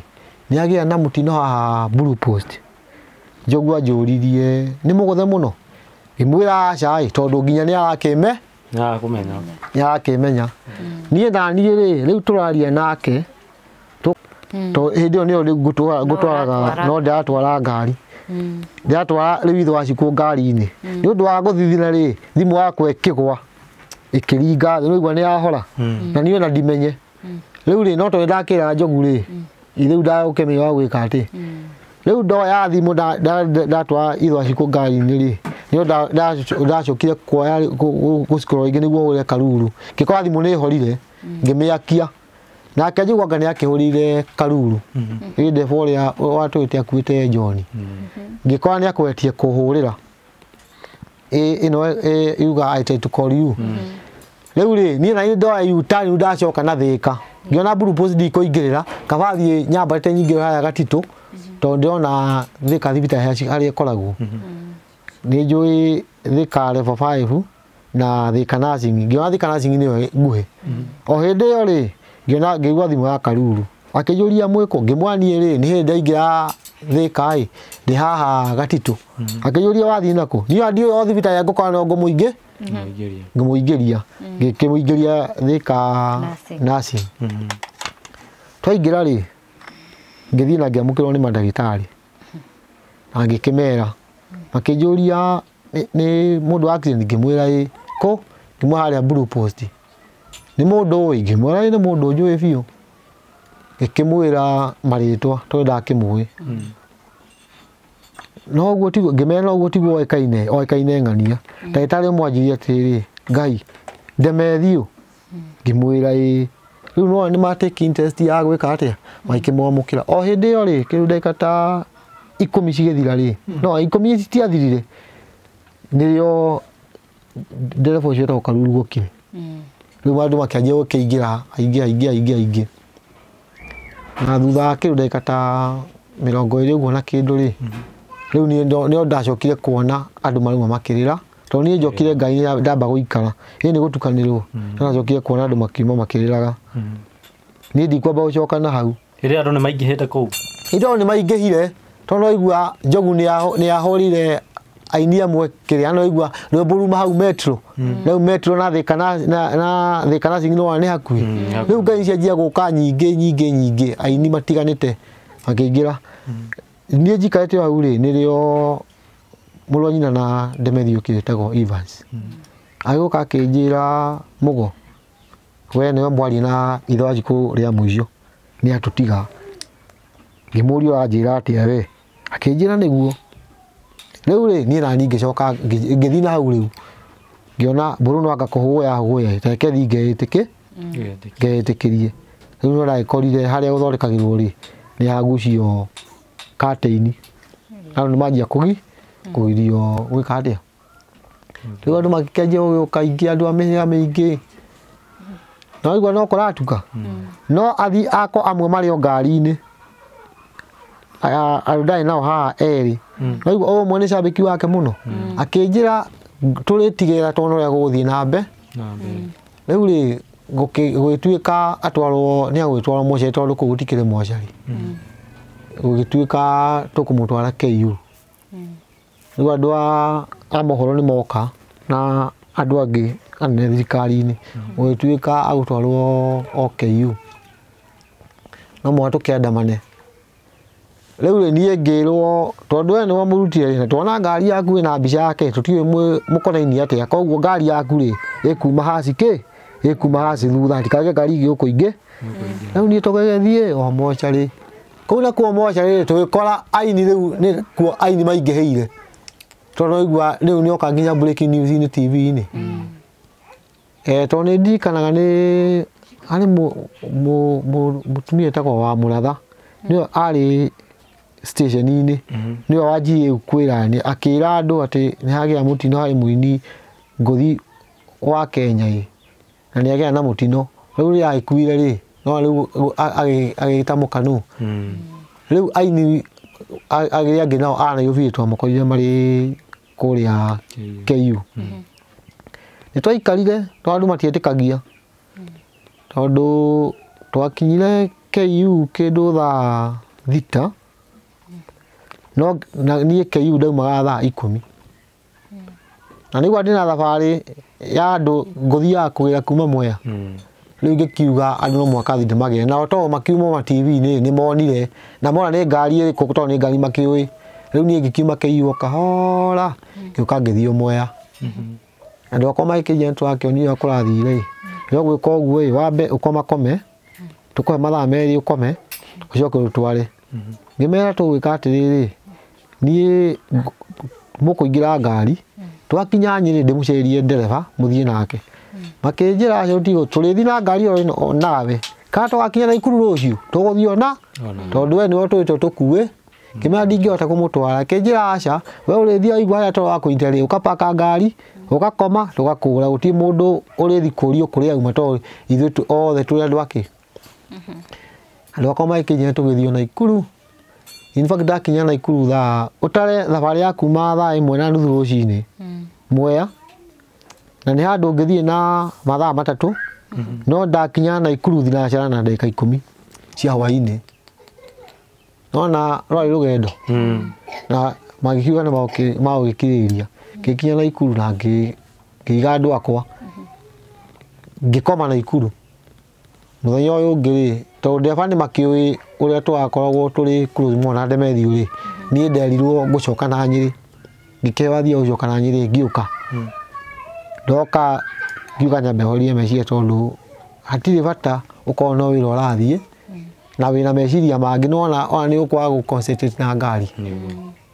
nĩ agĩa na mũtino haha Blue Post. Njogu anjũririe nĩ mũgũthe mũno ngĩmwĩra aca ĩ tondũ nginya nĩ arakĩme nĩ arakĩmenya. Niĩ naniĩ rĩ rĩu tũraria nake to hĩndĩ ĩyo nĩyo rĩu ngũtwaraga no ndĩratwara ngari ndĩratwara rĩu ithe wa Cikũ ngari-inĩ nĩ ũndũ wa gũthithina rĩ thimũ yakwa ĩkĩgwa ĩkĩringa thĩ nĩũigua nĩ yahora na niĩ ona ndimenye. Rĩu rĩ no tondũ ndakĩra Njogu rĩ rĩu ndagũkĩmenya wa gwĩka atĩ rĩu ndoya thimũ ndatwara ithe wa Cikũ ngari-inĩ rĩ nĩyo ndacokire kuoya gũcikora rĩngĩ nĩguo hũre karuru ngĩkora thimũ nĩ ĩhorire ngĩmĩakia. Nake Njogu anga nĩ akĩhũrire karuru ĩ ndereba ũrĩa watũĩte akuĩte John ngĩkora nĩ akwetie kũhũrĩra ĩno yuga I tried to call you. Rĩu rĩ niĩ na niĩ ndoya U-turn ndacoka na Thĩka ngĩona Blue Post ndikũingĩrĩra kaba thiĩ nyambarĩte nyingĩ harĩa Gatitũ tondũ ndĩrona Thĩka thibitarĩ harĩa ĩkoragwo. Nĩ njũĩ Thĩka level 5 na Thĩka nursing ngĩona Thĩka nursing nĩyo nguhĩ. O hĩndĩ ĩyo rĩ ngĩona ngĩigua thimũ ya karuru akĩnjũria mwĩkũ ngĩmwĩra niĩ rĩ nĩ hĩndĩ ndaingĩra Thĩka ĩ ndĩ haha Gatitũ. Akĩnjũria wathiĩ nakũ niĩ ndiũĩ o thibitarĩ ngũkora no ngũmũingĩ ngĩmũingĩria ngĩkĩmũingĩria Thĩka nursing. Twaingĩra rĩ ngĩthiĩ na ngĩamũkĩrwo nĩ mandagĩtarĩ na ngĩkĩmera makĩnjũria nĩ mũndũ wa accident ngĩmwĩra ĩ kũ ngĩmwĩra harĩa Blue Post nĩ mũndũ ũĩ ngĩmwĩra ĩ nĩ mũndũ njũĩ biũ ngĩkĩmwĩra marĩtwa tondũ ndakĩmũĩ no ũguo tiguo ngĩmera no ũguo tiguo oĩkaine oĩkaine ng'ania. Ndagĩtarĩ ũmwe anjĩrire atĩrĩrĩ Ngai Ndemethio ngĩmwĩra ĩ rĩu no nĩ ma take interest ya gwĩka atĩa magĩkĩmwamũkĩra. O hĩndĩ ĩyo rĩ kĩndũ ndagĩka ta 10 cigĩthira rĩ no 10 citiathirire nĩrĩo ndereba ũcio wetagwo Karuru gũkire. Rĩu andũ makĩanjia gũkĩingĩra aingĩ aingĩ aingĩ aingĩ na thutha wa kĩndũ ndagĩka ta 20 ũguo na kĩndũ rĩ rĩu niĩ nĩo ndacokire kuona andũ marauma makĩrĩra tondũ niĩ njokire ngai ndamba gũikara ĩ nĩ gũtukanĩrwo ndacokire kuona andũ makiuma makĩrĩraga. Niĩ ndikwamba gũcoka na hau Hĩndĩ andũ nĩ maingĩhĩte kũu hĩndĩ ĩyo nĩ maingĩhire tondũ waigua Njogu nĩ ahũrire aini amwe kĩrĩa no waigua rwĩmbo ruma hau Metro rĩu Metro na Thĩka na Thĩka nursing no nĩ hakuhĩ. Rĩu ngai cianjia gũka nyingĩ nyingĩ nyingĩ aini matiganĩte makĩingĩra. Niĩ njikarĩte hau rĩ nĩrĩo mũrũ wa nyina na Ndemethio ũkĩtagwo Evans agĩũka akĩnjĩra Mũgo we nĩwe mwaria na ithe wa Cikũ rĩa mũico nĩ atũtiga. Ngĩmũria ũranjĩra atĩa we akĩnjĩra nĩguo. Rĩu rĩ niĩ naniĩ ngĩcoka ngĩthiĩ na hau rĩu ngĩona mbũrũ no anga kũhũya hũya ta reke thiĩ ngeĩtĩkĩrie. Rĩu no ndagĩkorire harĩa gũthondekagĩrwo rĩ nĩ hagucio curtain andũ nĩ manjia kũgirio gwĩka atĩa. Rĩu andũ makĩanjia gũgĩũka aingĩ andũ a mĩhĩrĩga mĩingĩ na waigua no kũratuka no athi akwa amwe marĩ o ngari-inĩ andũ ndarĩ nao haha erĩ waigua o ũmwe nĩ cambĩki wake mũno akĩnjĩra tũrĩtigĩrĩra tuone ũrĩa gũgũthiĩ na mbere. Rĩu rĩ gũgĩtuĩka atwarwo nĩ agũgĩtwarwo mocarĩ tondũ kũu gũtikĩrĩ mocarĩ gũgĩtuĩka tũkũmũtwara KU. Rĩu andũ a mohoro nĩ moka na andũ angĩ anene thirikari-inĩ gũgĩtuĩka agũtwarwo o KU no mũhaka tũkĩandamane. Rĩu rĩ niĩ ngĩrwo tondũ we nĩwe mũrutire na tuona ngari yaku ĩna mbica yake tũtiũĩ mũkonainie atĩa koguo ngari yaku rĩ ĩkuma haci kĩ ĩkuma haci thutha hatikagĩe ngari ingĩ gũkũ ingĩ. Rĩu niĩ tũgĩgĩthiĩ o mocarĩ kũu nakuo mocarĩ tũgĩkora aini rĩu nĩ kuo aini maingĩhĩire tondũ waigua rĩu nĩoka nginya breaking news inĩ TV-inĩ. Tondũ nĩ ndirikanaga nĩ harĩ mũtumia wetagwo wa Mũratha nĩwe arĩ station-inĩ, nĩwe wanjirie kwĩra nĩ akĩra andũ atĩ nĩ hagĩa mũtino harĩ mũini ngũthi wa Kenya ĩ, na nĩ agĩa na mũtino. Rĩu rĩrĩa agĩkuire rĩ, no rĩu agĩta mũkanu. Rĩu aini arĩa angĩ nao a Nairobi twamakorire marĩ kũrĩa KU. Nĩ twaikarire no andũ matietĩkagia tondũ twakinyire KU kĩndũ thaa 6, no na niĩ KU ndaumaga thaa 10. Na nĩguo ndĩna thabarĩ ya andũ ngũthiaga kũgĩra kuma Mwea. Rĩu ngĩkiuga andũ no mũhaka thiĩ ndĩmagĩre, nao to makiuma ma TV-inĩ nĩ monire na mona nĩ ngari ĩrĩkũ tondũ nĩ ngari makĩũĩ. Rĩu niĩ ngĩkiuma KU o kahora ngĩũka ngĩthiĩ Mwea. Andũ akwa magĩkĩnjĩra nĩtũrakĩonire ũrĩa kũrathire ĩ, no gwĩka ũguo ĩ, wambe ũkomakome, tũkũhe mathaa 2 ũkome, ũcoke ũtware. Ngĩmera tũgwĩka atĩrĩrĩ, niĩ mũkũingĩra ngari, twakinya Nyĩrĩ ndĩmũcerie ndereba mũthiĩ nake. Makĩnjĩra acio tigo tũrĩthiĩ na ngari ĩyo ĩno nawe, kana tũgakinya Naikuru rũciũ tũgũthiĩ ona tondũ we nĩwe ũtũĩte tũkue. Ngĩmera ndingĩhota kũmũtwara, akĩnjĩra aca, we ũrĩthiĩ waigua harĩa tũrakũnyita rĩ, ũkapaka ngari ũgakoma tũgakũgũra, gũtirĩ mũndũ ũrĩthiĩ kũrio kũrĩa auma tondũ ithuĩ othe tũrĩ andũ akĩ. Andũ akwa magĩkĩnjĩra tũgĩthiĩ Naikuru. In fact ndakinya Naikuru thaa ũtare thabarĩ ya kuma thaa 1:30 rũcinĩ Mwea, na nĩ handũ ũngĩthiĩ na mathaa 3, no ndakinya Naikuru thinacara na ndagĩka 10 cia hwainĩ. Nona rwarĩ rũgendo na magĩkiuga nĩ magũgĩkirĩrĩria. Ngĩkinya Naikuru na ngĩiga andũ akwa, ngĩkoma Naikuru. Mũthenya ũyũ ũngĩ rĩ, tondũ ndereba nĩ makĩũĩ ũrĩa twakoragwo tũrĩ close mũno na Demethiũ rĩ, niĩ nderirwo ngũcoka na Nyĩrĩ. Ngĩkĩheo thiĩ gũcoka na Nyĩrĩ ngĩũka. Ndoka ngiuga nyambe horie meciria tondũ hatirĩ bata ũkorwo no wĩra ũrathiĩ na wĩna meciria mangĩ, nĩwona ona nĩ ũkwaga gũ concentrate na ngari.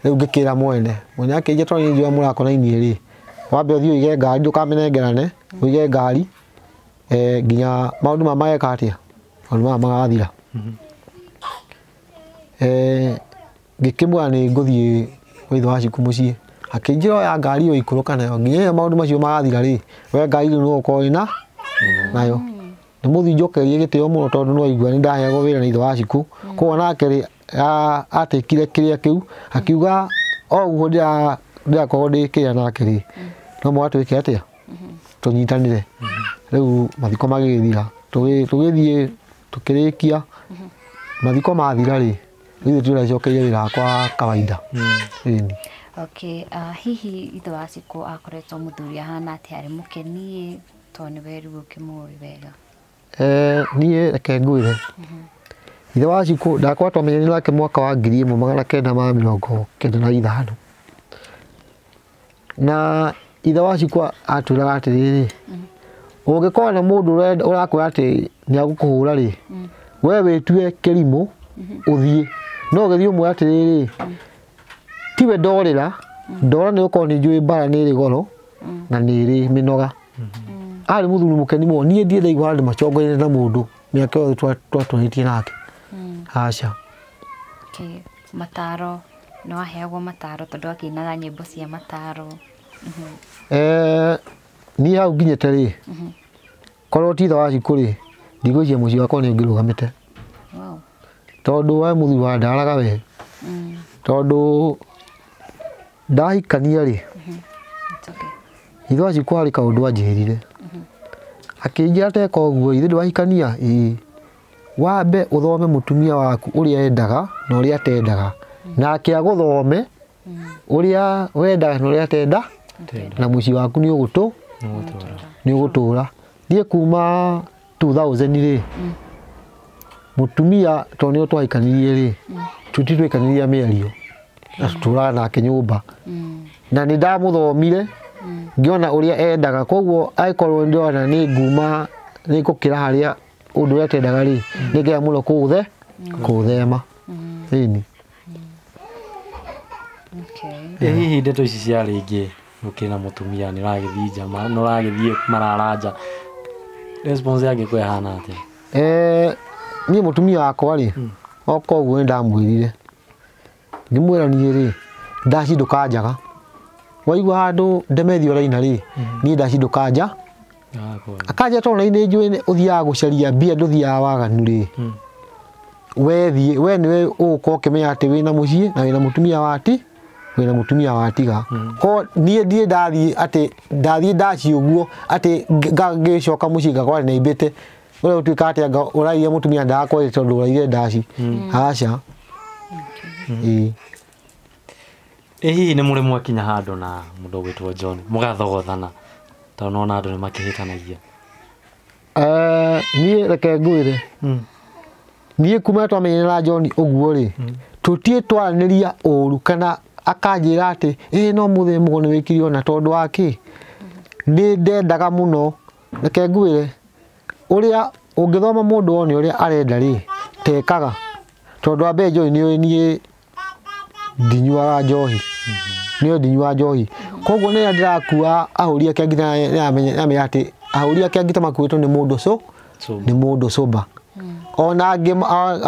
Rĩu ngĩkĩra mwene, mwene akĩnjĩra tondũ niĩ njũĩ mũrakonainie rĩ, wambe ũthiĩ ũige ngari ndũkamĩnengerane, ũige ngari nginya maũndũ maya mageka atĩa, maũndũ maya magathira. Ngĩkĩmwĩra nĩ ngũthiĩ kwa ithe wa Ciku mũciĩ, akĩnjĩra oya ngari ĩyo ikũrũka nayo nginya rĩrĩa maũndũ macio magathira rĩ, we ngari rĩu nĩwe ũkorwo wĩna nayo. Nĩ mũthiĩ njokerie gĩtĩo mũno tondũ nĩ waigua nĩ ndaheagwo wĩra nĩ ithe wa Ciku. Koguo nake rĩ, atĩkire kĩrĩa kĩu akiuga o ũguo ndĩrakorwo ndĩ kĩrĩa nake rĩ, no mũhaka twĩke atĩa, tũnyitanĩre. Rĩu mathiko magĩgĩthira, tũgĩthiĩ tũkĩrĩkia mathiko mathira rĩ, ithuĩ tũracokeire wĩra wakwa wa kawaida. Ĩni. Okay, hihi ithe wa Ciku akoretwo mũthuri ahana atĩa, arĩ mũkeni tondũ nĩwe rĩu ũkĩmũĩ wega? Niĩ reke ngwĩre, ithe wa Ciku ndakwa twamenyanire nake mwaka wa 1995, na ithe wa Ciku atwĩraga atĩrĩrĩ, ũngĩkorwo na mũndũ ũrakwĩra atĩ nĩ agũkũhũra rĩ, we wĩtue kĩrimũ ũthiĩ, no ũgĩthiĩ ũmwĩre atĩrĩrĩ, tiwe ndorĩra, ndora nĩ gũkorwo nĩ njũĩ mbara nĩ ĩrĩ goro na nĩ ĩrĩ mĩnoga. Arĩ mũthuri mũkeni mũno, niĩ ndirĩ ndaigua handũ macongoire na mũndũ mĩaka yothe twatũranĩtie nake. Aca. Okay, mataro no aheagwo mataro tondũ akĩinaga nyĩmbo cia mataro. Niĩ hau nginyĩte rĩ, korwo ti ithe wa Ciku rĩ, ndigwĩciria mũciĩ wakwa nĩ ũngĩrũgamĩte. Tondũ we mũthuri wa ndaraga we, tondũ ndahikania rĩ, ithe wa Ciku harĩ kaũndũ anjĩrire. Akĩnjĩra teka ũguo, ithe ndwahikania, ĩĩ, wambe ũthome mũtumia waku ũrĩa endaga na ũrĩa atendaga, nake agũthome ũrĩa wendaga na ũrĩa atenda, na mũciĩ waku nĩ ũgũtũra. Niĩ kuma 2000 rĩ, mũtumia tondũ nĩwe twahikanirie rĩ, tũtitwĩkanirie mĩario na tũtũraga nake nyũmba, na nĩ ndamũthomire ngĩona ũrĩa endaga, koguo angĩkorwo ndĩrona nĩ nguma nĩ ngũkĩra harĩa ũndũ ũrĩa atendaga rĩ, nĩ ngega mũno kũũthema. Ĩni. Hihi ndeto ici cia rĩngĩ ũkĩrĩ na mũtumia nĩ ũragĩthiĩ nja, nĩ ũragĩthiĩ marara nja, response yake ĩhana atĩa? Niĩ mũtumia wakwa rĩ, Oka ũguo nĩ ndamwĩrire ngĩmwĩra niĩ rĩ ndaci ndũkanjaga waigua handũ Ndemethi ũraina rĩ niĩ ndaci ndũkanja akanja tondũ nĩ njũĩ ũthiaga gũcaria mbia ndũthiaga waganu rĩ we thiĩ we nĩwe ũgũkorwo ũkĩmenya atĩ wĩna mũciĩ na wĩna mũtumia wati wĩna mũtumia watiga ko niĩ ndirĩ ndathiĩ atĩ ndathiĩ ndaci ũguo atĩ ngĩcoka mũciĩ ngakora nĩimbĩte ũrĩa ũtuĩka atĩ anga ũrairie mũtumia ndagakwendete tondũ ũraire ndaci aca. Ĩĩ. Ĩ hihi nĩ mũrĩ mwakinya handũ na mũndũ ũgwĩtwo John mũgathogothana tondũ nona andũ nĩ makĩhĩtanagia? Niĩ reke ngwĩre niĩ kuma twamenyana na John ũguo rĩ tũtiĩ twaranĩria ũru kana akanjĩra atĩ ĩ no mũthĩ mũgo nĩ wĩkire ona tondũ wa kĩ nĩ ndendaga mũno. Reke ngwĩre ũrĩa ũngĩthoma mũndũ wone ũrĩa arenda rĩ tekaga tondũ wa mbere John nĩ niĩ ndinyuaga njohi nĩyo ndinyuaga njohi koguo nĩ ndĩrakua ahũri ake ngita nĩamenya atĩ ahũri ake ngita makuĩtwo nĩ mũndũ so nĩ mũndũ sober ona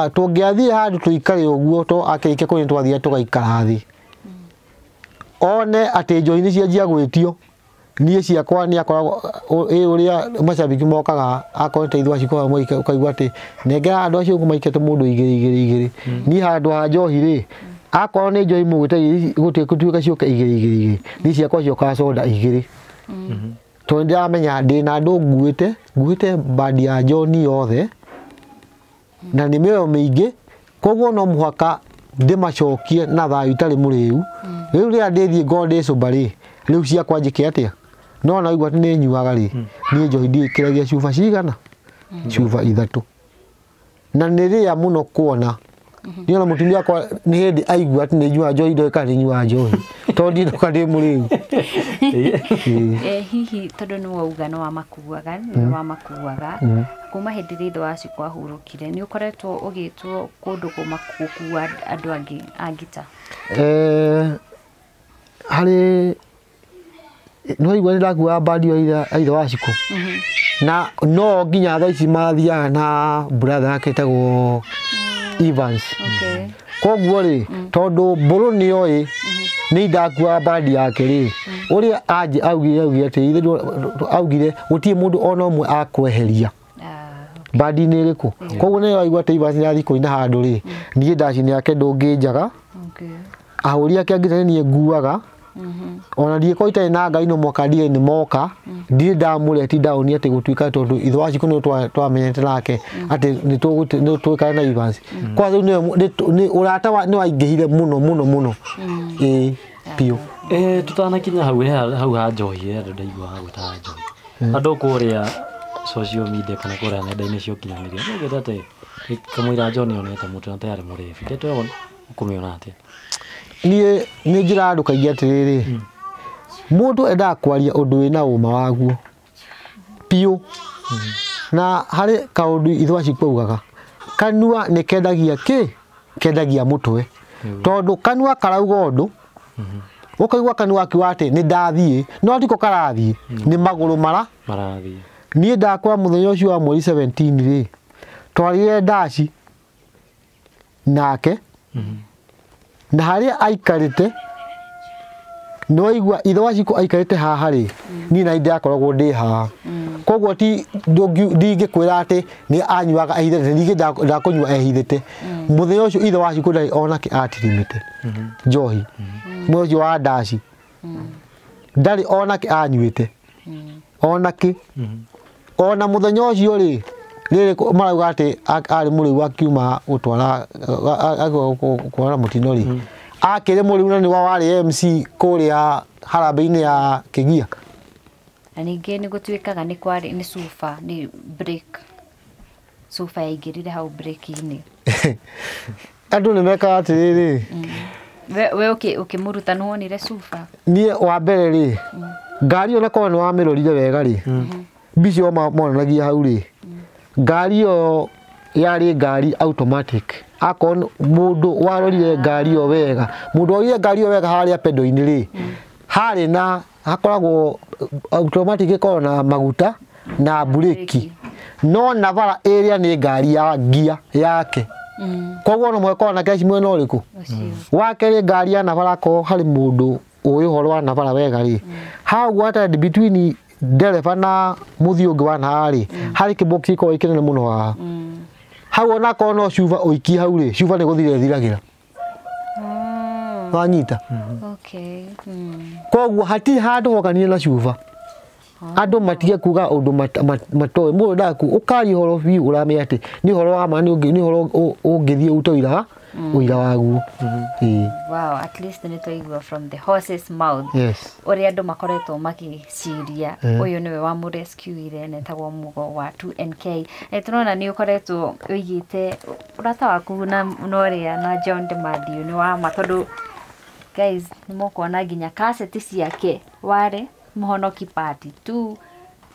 tũngĩathiĩ handũ tũikare ũguo to akĩrĩkia kũrĩa twathiĩ tũgaikara thĩ one atĩ njohi nĩ cianjia gwĩtio niĩ ciakwa nĩ akoragwo ĩ ũrĩa macambĩki mokaga akorwo nĩ ithuĩ acio ũkaigua atĩ nengera andũ acio ũguo maikĩte mũndũ igĩrĩ igĩrĩ igĩrĩ niĩ handũ ha njohi rĩ akorwo nĩ njohi mũgwĩte gũtuĩka ciũke igĩrĩ igĩrĩ igĩrĩ niĩ ciakwa ciokaga soda igĩrĩ tondũ nĩndĩramenya ndĩna andũ nguĩte bandi ya John yothe na nĩ mĩoyo mĩingĩ koguo no mũhaka ndĩmacokie na thayũ itarĩ mũrĩu. Rĩu rĩrĩa ndĩthiĩ ngorwo ndĩ sober rĩ rĩu ciakwa njĩke atĩa no naigua atĩ nĩ nyuaga rĩ niĩ njohi ndiĩkĩragia cuba cigana cuba ithatũ na nĩ rĩa mũno kuona niĩ ona mũtumia wakwa nĩ hĩndĩ aigua atĩ nĩ nyuaga njohi ndoĩ kana nĩ nyuaga njohi tondũ niĩ ndoka ndĩ mũrĩu. Hihi tondũ nĩ wauga nĩ wamakuaga kuma hĩndĩ ĩrĩa ithe wa Cikũ ahurũkire nĩ ũkoretwo ũgĩtwo kũndũ gũkua andũ angĩ a ngita? Harĩ no igua nĩ ndakuaga bandi ya ithe wa Cikũ na no nginya thaa ici mathiaga na brother yake ĩtagwo Evans. Koguo rĩ tondũ Mbũrũ nĩoĩ nĩ ndakuaga bandi yake rĩ ũrĩa anjĩ augire atĩ ithe augire gũtirĩ mũndũ ona ũmwe akweheria bandi-inĩ ĩrĩkũ koguo nĩ waigua atĩ Evans nĩathiĩ kũina handũ rĩ niĩ ndaci yake ndũngĩnjaga ahũri ake angĩ nĩ niĩ nguaga ona ndiĩkorwo itarĩ na ngai no mwaka ndige nĩ moka ndirĩ ndamũreti ndaũni atĩ gũtuĩka tondũ ithe wa Cikũ nĩ twamenyete nake atĩ nĩ tũĩkane na Evans kwa rĩu nĩ ũrata nĩ waingĩhire mũno mũno mũno ĩĩ biũ. Tutanakinya hau hau ha njohi andũ ndaiguaga gwĩtaga njohi andũ kũrĩa social media kana kũrĩa nenda-inĩ cia ũkinyanĩria maugĩte atĩ kamũira John onete mũtwe na tayarĩ mũrĩbi ndeto ĩyo ũkũmĩona atĩa? Niĩ nĩ njĩraga andũ kaingĩ atĩrĩrĩ mũndũ endaga kwaria ũndũ wĩna ũma waguo biũ na harĩ kaũndũ ithe wa Cikũ augaga kanua nĩ kendagia kĩ kendagia mũtwe tondũ kanua karauga ũndũ ũkaigua kanua akiuga atĩ nĩ ndathiĩ no tiko karathiĩ nĩ magũrũ marathiĩ. Niĩ ndakwa mũthenya ũcio wa mweri 17 rĩ twarire ndaci nake na harĩa aikarĩte nĩ waigua ithe wa Cikũ aikarĩte haha rĩ niĩ na ndĩrakoragwo ndĩ haha koguo ti ndingĩkwĩra atĩ nĩ anyuaga ehithĩte ningĩ ndakũnyua ehithĩte mũthenya ũcio ithe wa Cikũ ndarĩ onake atirimĩte njohi mũthenya ũcio wa ndaci ndarĩ onake anyuĩte onake ona mũthenya ũcio rĩ rĩrĩ marauga atĩ arĩ mũrĩu akiuma gũtwara kũhũra mũtino rĩ akĩrĩ mũrĩu na nĩwe warĩ MC kũrĩa harambee-inĩ ya Kĩgia. Na ningĩ nĩ gũtuĩkaga nĩ kwarĩ nĩ cuba nĩ break cuba yaingĩrire hau break-inĩ. Andũ nĩ mekaga atĩrĩrĩ we ũkĩmũruta nĩ wonire cuba? Niĩ wa mbere rĩ ngari ĩyo nakorwo nĩ wamĩrorire wega rĩ mbica ĩyo monanagia hau rĩ ngari ĩyo yarĩ ngari automatic akorwo mũndũ warorire ngari ĩyo wega mũndũ warorire ngari ĩyo wega harĩa pedal-inĩ rĩ harĩ na hakoragwo automatic ĩkoragwo na maguta na mburĩki no Navara ĩrĩa nĩ ngari ya ngia yake Koguo no mweko na cash mwena ũrĩkũ? Wa kerĩ ngari ya nabara ko harĩ mũndũ ũĩ ũhoro wa nabara wega rĩ, hau gwata between ndereba na mũthiĩ ũngĩ wa nahaha rĩ, harĩ kĩbox gĩkoragwo kĩnene mũno haha. Hau ona korwo no cuba ũikie hau rĩ, cuba nĩ gũthira ĩthiragĩra. Wanyita? Okay. Koguo hatirĩ handũ hokanire na cuba. Andũ matige kuga ũndũ matoĩ. Mũndũ ndaku ũkaria ũhoro biũ ũramenya atĩ nĩ ũhoro wa ma, nĩ ũhoro ũngĩthiĩ ũrute ũira waguo. Wow, at least nĩ twaigua from the horse's mouth. Yes. Ũrĩa andũ makoretwo magĩciria ũyũ nĩwe wamũrescuire na etagwo Mugo wa 2NK. Na tũrona nĩ ũkoretwo ũigĩte ũrata waku na ũrĩa na John DeMathew nĩ wa ma, tondũ guys nĩ mũkuona nginya kaseti ciake warĩ Mũhonoki Part 2,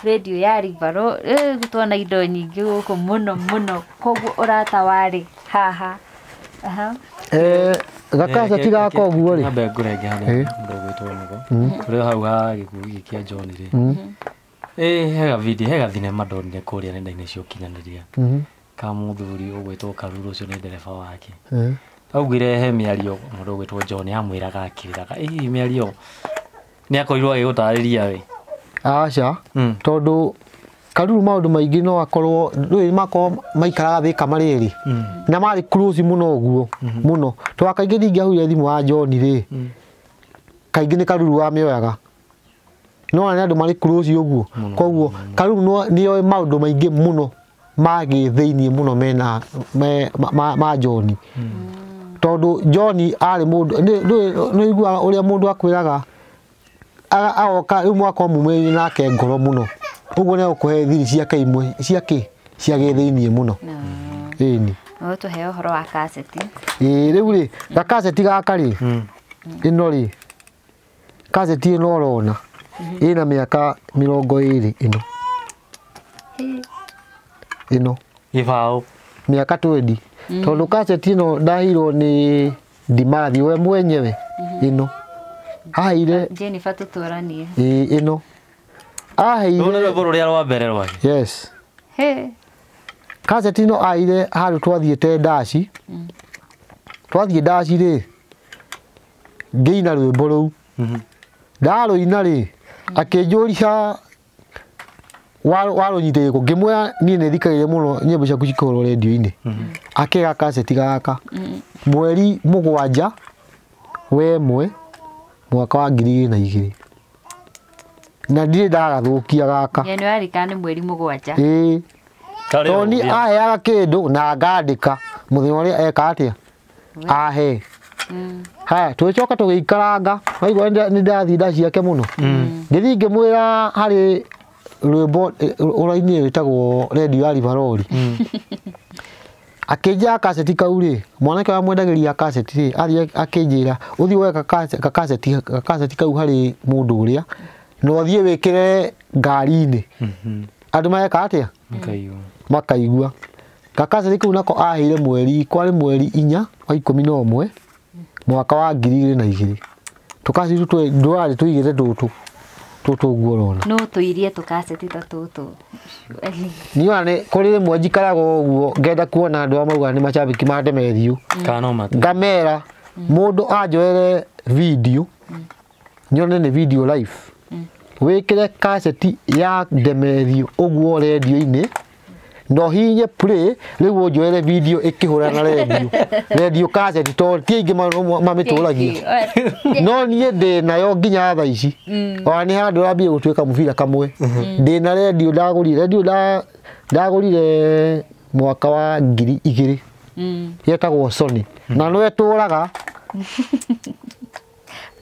radio ya Riverå, tuona indo nyingĩ gũkũ mũno mũno, koguo ũrata warĩ haha. Gakaceti gaka ũguo rĩ, nyambe ngũrenge hanini mũndũ ũgwĩtwo Mugo tũrĩ hau ha gĩkuũ gĩkĩ kĩa John rĩ, hega video, hega thinema ndonire kũrĩa nenda-inĩ cia ũkinyanĩria ka mũthuri ũgwĩtwo Karuru, ũcio nĩ ndereba wake. Augire he mĩario mũndũ ũgwĩtwo John amwĩraga akĩrĩraga. Ĩ mĩario nĩ akorirwo agĩgũtarĩria we? Aca, tondũ Karuru maũndũ maingĩ no akorwo ndũĩ makorwo maikaraga Thĩka marĩ erĩ na marĩ close mũno ũguo mũno, tondũ kaingĩ ndingĩahũrire thimũ ya John rĩ, kaingĩ nĩ Karuru wamĩoyaga. No nĩ andũ marĩ close ũguo, koguo Karuru nĩoĩ maũndũ maingĩ mũno ma gĩthĩinĩ mũno mena ma John. Tondũ John arĩ mũndũ nĩ ũiguaga ũrĩa mũndũ akwĩraga agoka rĩu mwakorwo mumĩrĩire nake ngoro mũno, ũguo nĩ egũkũhe thiri ciake imwe ciake cia gĩthĩinĩ mũno. Ĩni No tũheo ũhoro wa kaseti. Ĩĩ rĩu rĩ, gakaseti gaka rĩ, ĩno rĩ, kaseti ĩno ũrona ĩna mĩaka 20 ĩno. Ĩno gĩbaũ mĩaka 20, tondũ kaseti ĩno ndaheirwo nĩ Dimathi we mwenyewe. Ĩno aheire Jennifer tũtũranie. Ĩĩ ĩno aheire rũrũ nĩ rwĩmbo rũrĩa rwa mbere rwake. Yes. Kaseti ĩno aheire handũ twathiĩte ndaci. Twathiĩ ndaci rĩ, ngĩina rwĩmbo rũu. Ndarũina rĩ, akĩnjũria warũnyitĩire kũ, ngĩmwĩra niĩ nĩ thikagĩrĩria mũno nyĩmbo ciaku cikĩhũrwo rendio-inĩ. Akĩga kaseti gaka mweri 7 wa 1 mwaka wa 2002, na ndirĩ ndagathũkia gaka. Januari kana nĩ mweri 7. Ĩĩ. Tondũ niĩ aheaga kĩndũ na ngandĩka mũthenya ũrĩa eka atĩa ahe. Haya tũgĩcoka tũgĩikaranga, waigua nĩ ndathiĩ nda ciake mũno. Ngĩthiĩ ngĩmwĩra harĩ rwĩmbo ũrainire rwĩtagwo rendio ya Rivaroli. Akĩnjĩra kaseti kau rĩ, mwanake ũrĩa mwendagĩria kaseti rĩ, athiĩ akĩnjĩra ũthiĩ woe gakaseti kau harĩ mũndũ ũrĩa, na ũthiĩ wĩkĩre ngari-inĩ. Andũ mareka atĩa? Makaigua. Gakaseti kau nako aheire mweri, kwarĩ mweri 4 wa 11 mwaka wa 2002. Tũkaseti tũtũ ndwarĩ tũigĩte tũtũ tũtũ ũguo ũrona. No tũirie tũkaseti ta tũtũ. Niĩ ona nĩ kũrĩ rĩmwe njikaraga ũguo ngenda kuona andũ arĩa maugaga nĩ macambĩki ma Demethiũ. Ngamera mũndũ anjoere video, nyone nĩ video live. Wĩkĩre kaseti ya Demethiũ ũguo rendio-inĩ, na ũhihinye play, rĩu ũnjoere video ĩkĩhũra na rendio. Radio kaseti tondũ ti aingĩ mamĩtũragia. No niĩ ndĩ nayo nginya thaa ici. Ona nĩ handũ ũrambia gũtuĩka mũbira kamwe. Ndĩ na rendio ndagũrire, rendio ndagũrire mwaka wa 2000. Yetagwo Sony. Na no ĩtũraga.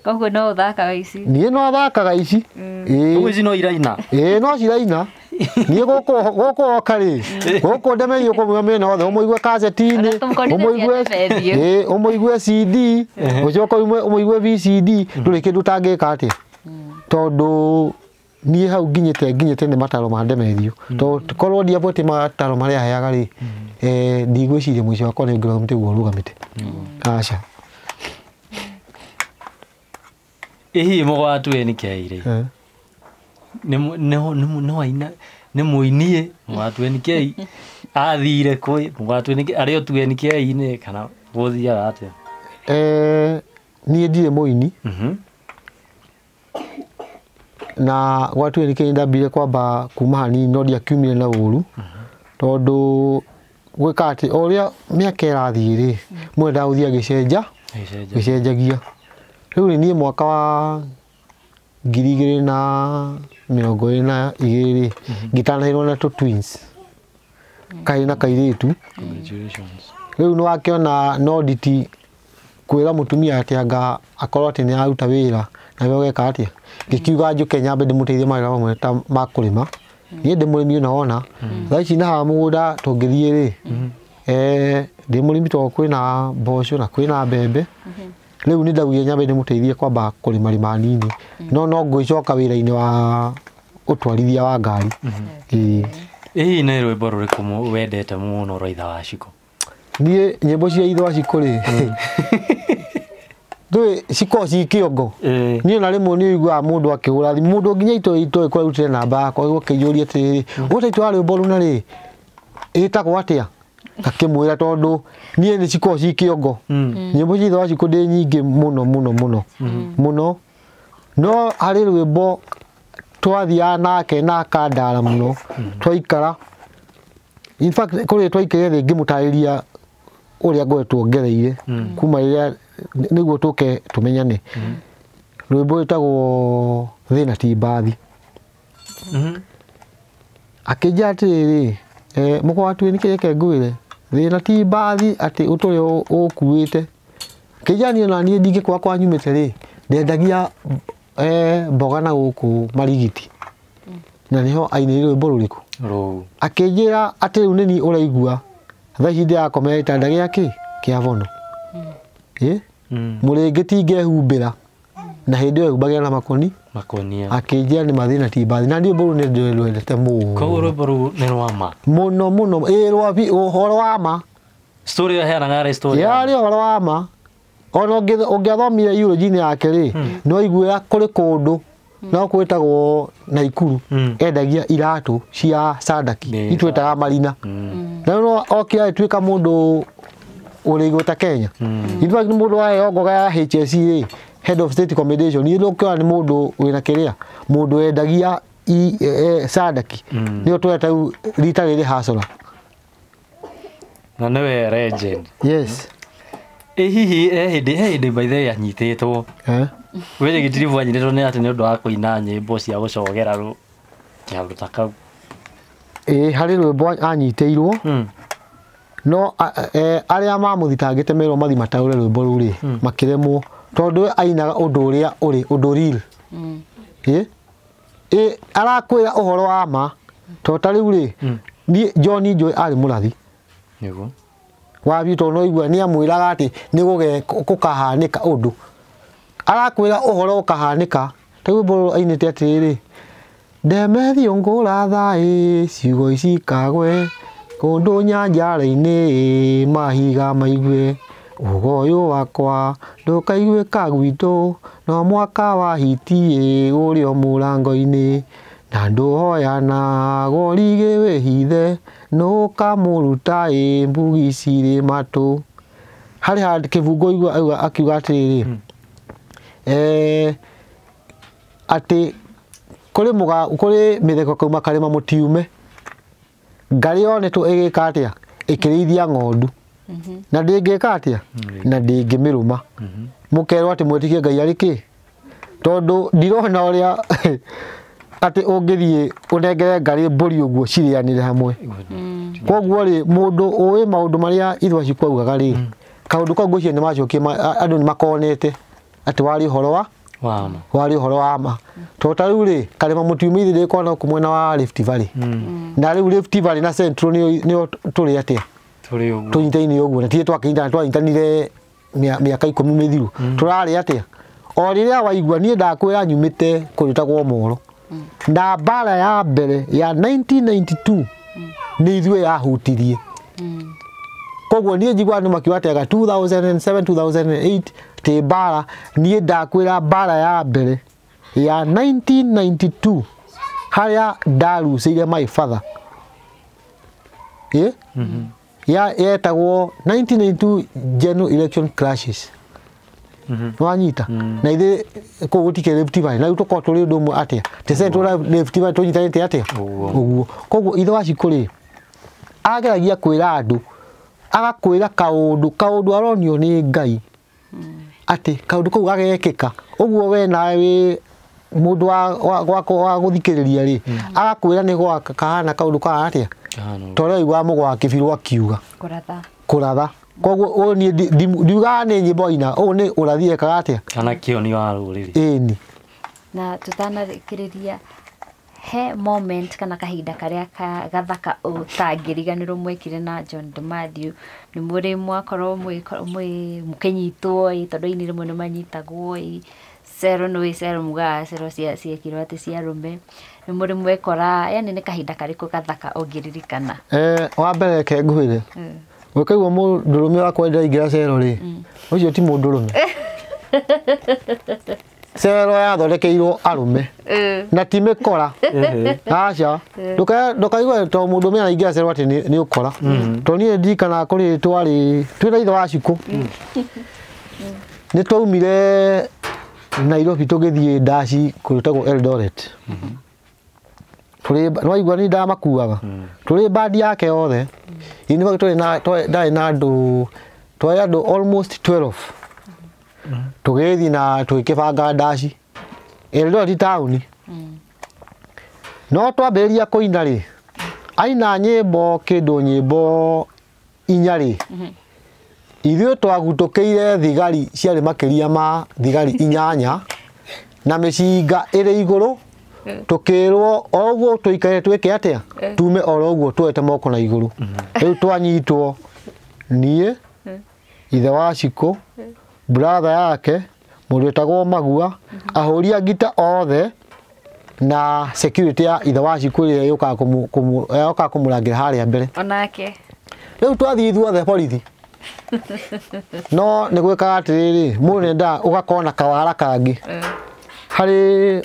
Koguo no ũthakaga ici? Niĩ no thakaga ici. Ũguo ici no iraina? Ĩĩ no ciraina. Niĩ gũkũ oka rĩ, gũkũ Demethiũ kũmũigua mĩena yothe, ũmũigue kaseti-inĩ, ũmũigue CD, ũcoke ũmũigue VCD, ndũrĩ kĩndũ ũtangĩka atĩa. Tondũ niĩ hau nginyĩte nĩ mataro ma Demethiũ. Tondũ korwo ndiabuĩte mataro marĩa aheaga rĩ, ndigwĩciria mũico wakwa nĩ ũngĩrũgamĩte ũguo ũrũgamĩte. Aca. Ĩ hihi Mugo wa 2NK rĩ, nĩ waina, nĩ mũinie Mugo wa 2NK, Athire kũ mũgatwe nĩkĩ arĩ o 2NK-inĩ kana gũthiaga atĩa? Niĩ ndirĩ mũini. Na gwa 2NK ndambire kwamba kuma hanini no ndiakiumire na ũru tondũ gwĩka atĩ o ũrĩa mĩaka ĩrathiĩ rĩ mũndũ endaga gũthiĩ agĩcenja gĩcenjagia. Rĩu rĩ niĩ mwaka wa 2022 rĩ ngĩtanahĩrwo na tũ twins kahĩĩ na kairĩtu. Congratulations. Rĩu nĩ wakĩona no nditi kwĩra mũtumia atĩ anga akorwo atĩ nĩ aruta wĩra nawe ũgeka atĩa. Ngĩkiuga njũke nyambe ndĩmũteithie mawĩra mamwe ta ma kũrĩma. Niĩ ndĩ mũrĩmi ona wona thaa ici na haha mũgũnda tũngĩthiĩ rĩ ndĩ mũrĩmi tondũ kwĩna mboco na kwĩna mbembe. Rĩu nĩ ndaugire nyambe ndĩmũteithie kwamba kũrĩma rĩma hanini no no ngwĩcoka wĩra-inĩ wa ũtwarithia wa ngari. Ĩĩ. Ĩĩ nĩ rwĩmbo rũrĩkũ wendete mũno rwa Itha wa Shiko? Niĩ nyĩmbo cia Itha wa Shiko rĩ ndũĩ cikoragwo ci kĩongo. Niĩ na rĩmwe nĩ ũiguaga mũndũ akĩhũra thimũ mũndũ nginya itoĩ kũrĩa arutire namba yakwa ũkĩnjũria atĩrĩrĩ ũtaitũ wa rwĩmbo rũna rĩ ĩtagwo atĩa ngakĩmwĩra tondũ niĩ nĩ cikoragwo ci kĩongo. Nyĩmbo cia Itha wa Shiko ndĩ nyingĩ mũno mũno mũno mũno no harĩ rwĩmbo twathiaga nake na akandara mũno twaikara. In fact kũrĩa twaikarire thĩ ngĩmũtarĩria ũrĩa ngoretwo ngereire kuma rĩrĩa nĩguo tũke tũmenyane. Rwĩmbo rwĩtagwo Thĩna ti Mbathi. Akĩnjĩra atĩrĩrĩ mũkwa wa 2NK reke ngwĩre thĩna ti mbathi atĩ ũtũre ũkuĩte. Akĩnjĩra niĩ ona niĩ ndingĩkora kwa nyumĩte rĩ ndendagia mboga na gũkũ Marigiti na nĩho ainĩire rwĩmbo rũrĩkũ. Akĩnjĩra atĩ rĩu nĩ niĩ ũraigua thaa ici ndĩrakomera gĩtanda gĩa kĩ kĩa bono. Mũrĩngĩti ngehumbĩra na hĩndĩ ĩyo ehumbagĩra na makoni makonia. Akĩnjĩra nĩ mathĩna ti mbathi na niĩ rwĩmbo rũu nĩ ndĩrwendete mũno. Koguo rwĩmbo rũu nĩ rwa ma mũno mũno. Ĩĩ rwa ũhoro wa ma. Story ĩyo heanaga yarĩ story yarĩ ũhoro wa ma. Ona ũngĩathomire eulogy-inĩ yake rĩ no iguĩra kũrĩ kũndũ no kwĩtagwo Naikuru endagia iratũ cia Sandaki itwĩtaga Marina. Na no okire agĩtuĩka mũndũ ũrĩ igweta Kenya. In fact nĩ mũndũ waheo ngoga ya HSC rĩ Head of State Commendation nĩ ũkĩona nĩ mũndũ wĩna kĩrĩa mũndũ wendagia Sandaki nĩyo tweta rĩu rita rĩrĩ hasora na nĩwe legend. Yes. Ĩ hihi hĩndĩ by the way anyitĩtwo wĩrĩ gĩtiribũ anyitĩtwo nĩ atĩ nĩ ũndũ wa kũina nyĩmbo cia gũcogera kĩhandũ ta kau. Ĩ harĩ rwĩmbo anyitĩirwo no arĩa mamũthitangĩte merwo mathiĩ mataũre rwĩmbo rũu rĩ makĩremwo tondũ ainaga ũndũ ũrĩa ũrĩ ũndũ real. Ĩ arakwĩra ũhoro wa ma tondũ ta rĩu rĩ niĩ John Njũĩ arĩ mũrathi nĩguo wathiĩ tondũ no igua nĩ amwĩraga atĩ nĩ gũkahanĩka ũndũ arakwĩra ũhoro ũkahanĩka. Ta rwĩmbo rũrũ ainĩte atĩrĩrĩ ndemethio ngũratha ĩ ciugo ici kagwe kũndũ nyanjara-inĩ mahiga maigue ugo ũyũ wakwa ndũkaiguĩka gwitũ no mwaka wa hiti ĩ ũrĩ o mũrango-inĩ na ndũhoyana gorigĩ wĩhithe nũkamũruta ĩ mbugi cirĩ matũ. Harĩ handũ kĩbungo igua akiuga atĩrĩrĩ atĩ kũrĩ kũrĩ mĩtheko kauma karĩma mũtiume ngarĩ yonetwo ĩgĩka atĩa ĩkĩrĩithia ng'ondu na ndĩngĩka atĩa na ndĩngĩmĩrũma mũkerwo atĩ mwĩtĩkie Ngai arĩ kĩ tondũ ndirona ũrĩa atĩ ũngĩthiĩ ũnengere ngarĩ mbũri ũguo cirĩanĩre hamwe. Koguo rĩ mũndũ ũĩ maũndũ marĩa Ithe Shiko augaga rĩ kaũndũ kau ngwĩciria nĩ macokie andũ nĩ makonete atĩ warĩ ũhoro wa warĩ ũhoro wa ma tondũ ta rĩu rĩ karĩma mũtiume ithuĩ ndĩkorwo na mwena wa Rift Valley na rĩu Rift Valley na Central nĩyo tũrĩ atĩa tũnyitaine ũguo na tirĩ twakĩnyitana twanyitanire mĩaka 10 mĩthiru tũrarĩ atĩa o rĩrĩa waigua niĩ ndakwĩra nyumĩte kũrĩtagwo Moro na mbara ya mbere ya 1992 nĩ ithuĩ yahutirie. Koguo niĩ njiguaga andũ makiuga atĩ anga 2007 2008 tĩ mbara niĩ ndakwĩra mbara ya mbere ya 1992 harĩa ndarucĩire my father Ĩ ya yetagwo 1992 general election clashes. Nĩwanyita na ithe kũu gũtikĩrĩ Rift Valley na rĩu tũkorwo tũrĩ ũndũ ũmwe atĩa te Central Rift Valley tũnyitanĩte atĩa ũguo. Koguo ithe wa Shiko rĩ ageragia kwĩra andũ, agakwĩra kaũndũ kaũndũ aronio nĩ Ngai atĩ kaũndũ kau gagekĩka ũguo we nawe wĩ mũndũ wa gũthikĩrĩria rĩ agakwĩra nĩ gwa kahana kaũndũ kahana atĩa tondũ rĩu wa mũgwa wa kĩbirũ akiuga kũratha. Koguo ũyũ niĩ ndiugaga nĩ nyĩmbo aina, ũyũ nĩ ũrathi ekaga atĩa kana kĩoni wa rũrĩrĩ. Ĩni. Na tũtanarĩkĩrĩria he moment kana kahinda karĩa gathaka ũtangĩriganĩrwo mwekire na John de Mathew, nĩ mũrĩ mwakorwo mũkĩnyitwo ĩ tondũ aini rĩmwe nĩ manyitagwo ĩ cero nĩ cero mugaga cero ciekirwo atĩ cia arũme, nĩ mũrĩ mwekora, yani nĩ kahinda karĩkũ gathaka ũngĩririkana? Wa mbere reke ngwĩre ũkaigua mũndũrũme wakwa ndaingĩra cero rĩ, ũcio ti mũndũrũme. Cero yathondekeirwo arũme na ti mĩkora. Aca, ndũkaigue to mũndũrũme araingĩra cero atĩ nĩ ũkora. Tondũ niĩ ndirikanaga kũrĩ twarĩ twĩna ithe wa Shiko nĩ twaumire Nairobi tũgĩthiĩ ndaci kũrĩtagwo Eldoret. Nĩwaigua nĩ ndamakuaga tũrĩ bandi yake yothe. Ini tũrĩ na ndarĩ na andũ, twarĩ andũ almost 12. Tũgĩthiĩ na tũgĩkĩbanga ndaci Eldoret taũni. No twambĩrĩria kũina rĩ, aina nyĩmbo kĩndũ nyĩmbo inya rĩ, ithuĩ twagutũkĩire thigari ciarĩ makĩria ma thigari 8 na mĩcinga ĩrĩ igũrũ, tũkĩrwo o ũguo tũikare twĩke atĩa tume oro ũguo tuoete moko na igũrũ. Rĩu twanyitwo niĩ, ithe wa Shiko, brother yake mũndũ wĩtagwo Magua, ahũri a ngita othe na security ya ithe wa Shiko ĩrĩa yũkaga kũmũrangĩra harĩa mbere. Onake rĩu twathiĩ ithuothe borithi. No nĩ gwĩkaga atĩrĩrĩ, mũndũ nĩendaga ũgakorwo na kawara kangĩ. Harĩ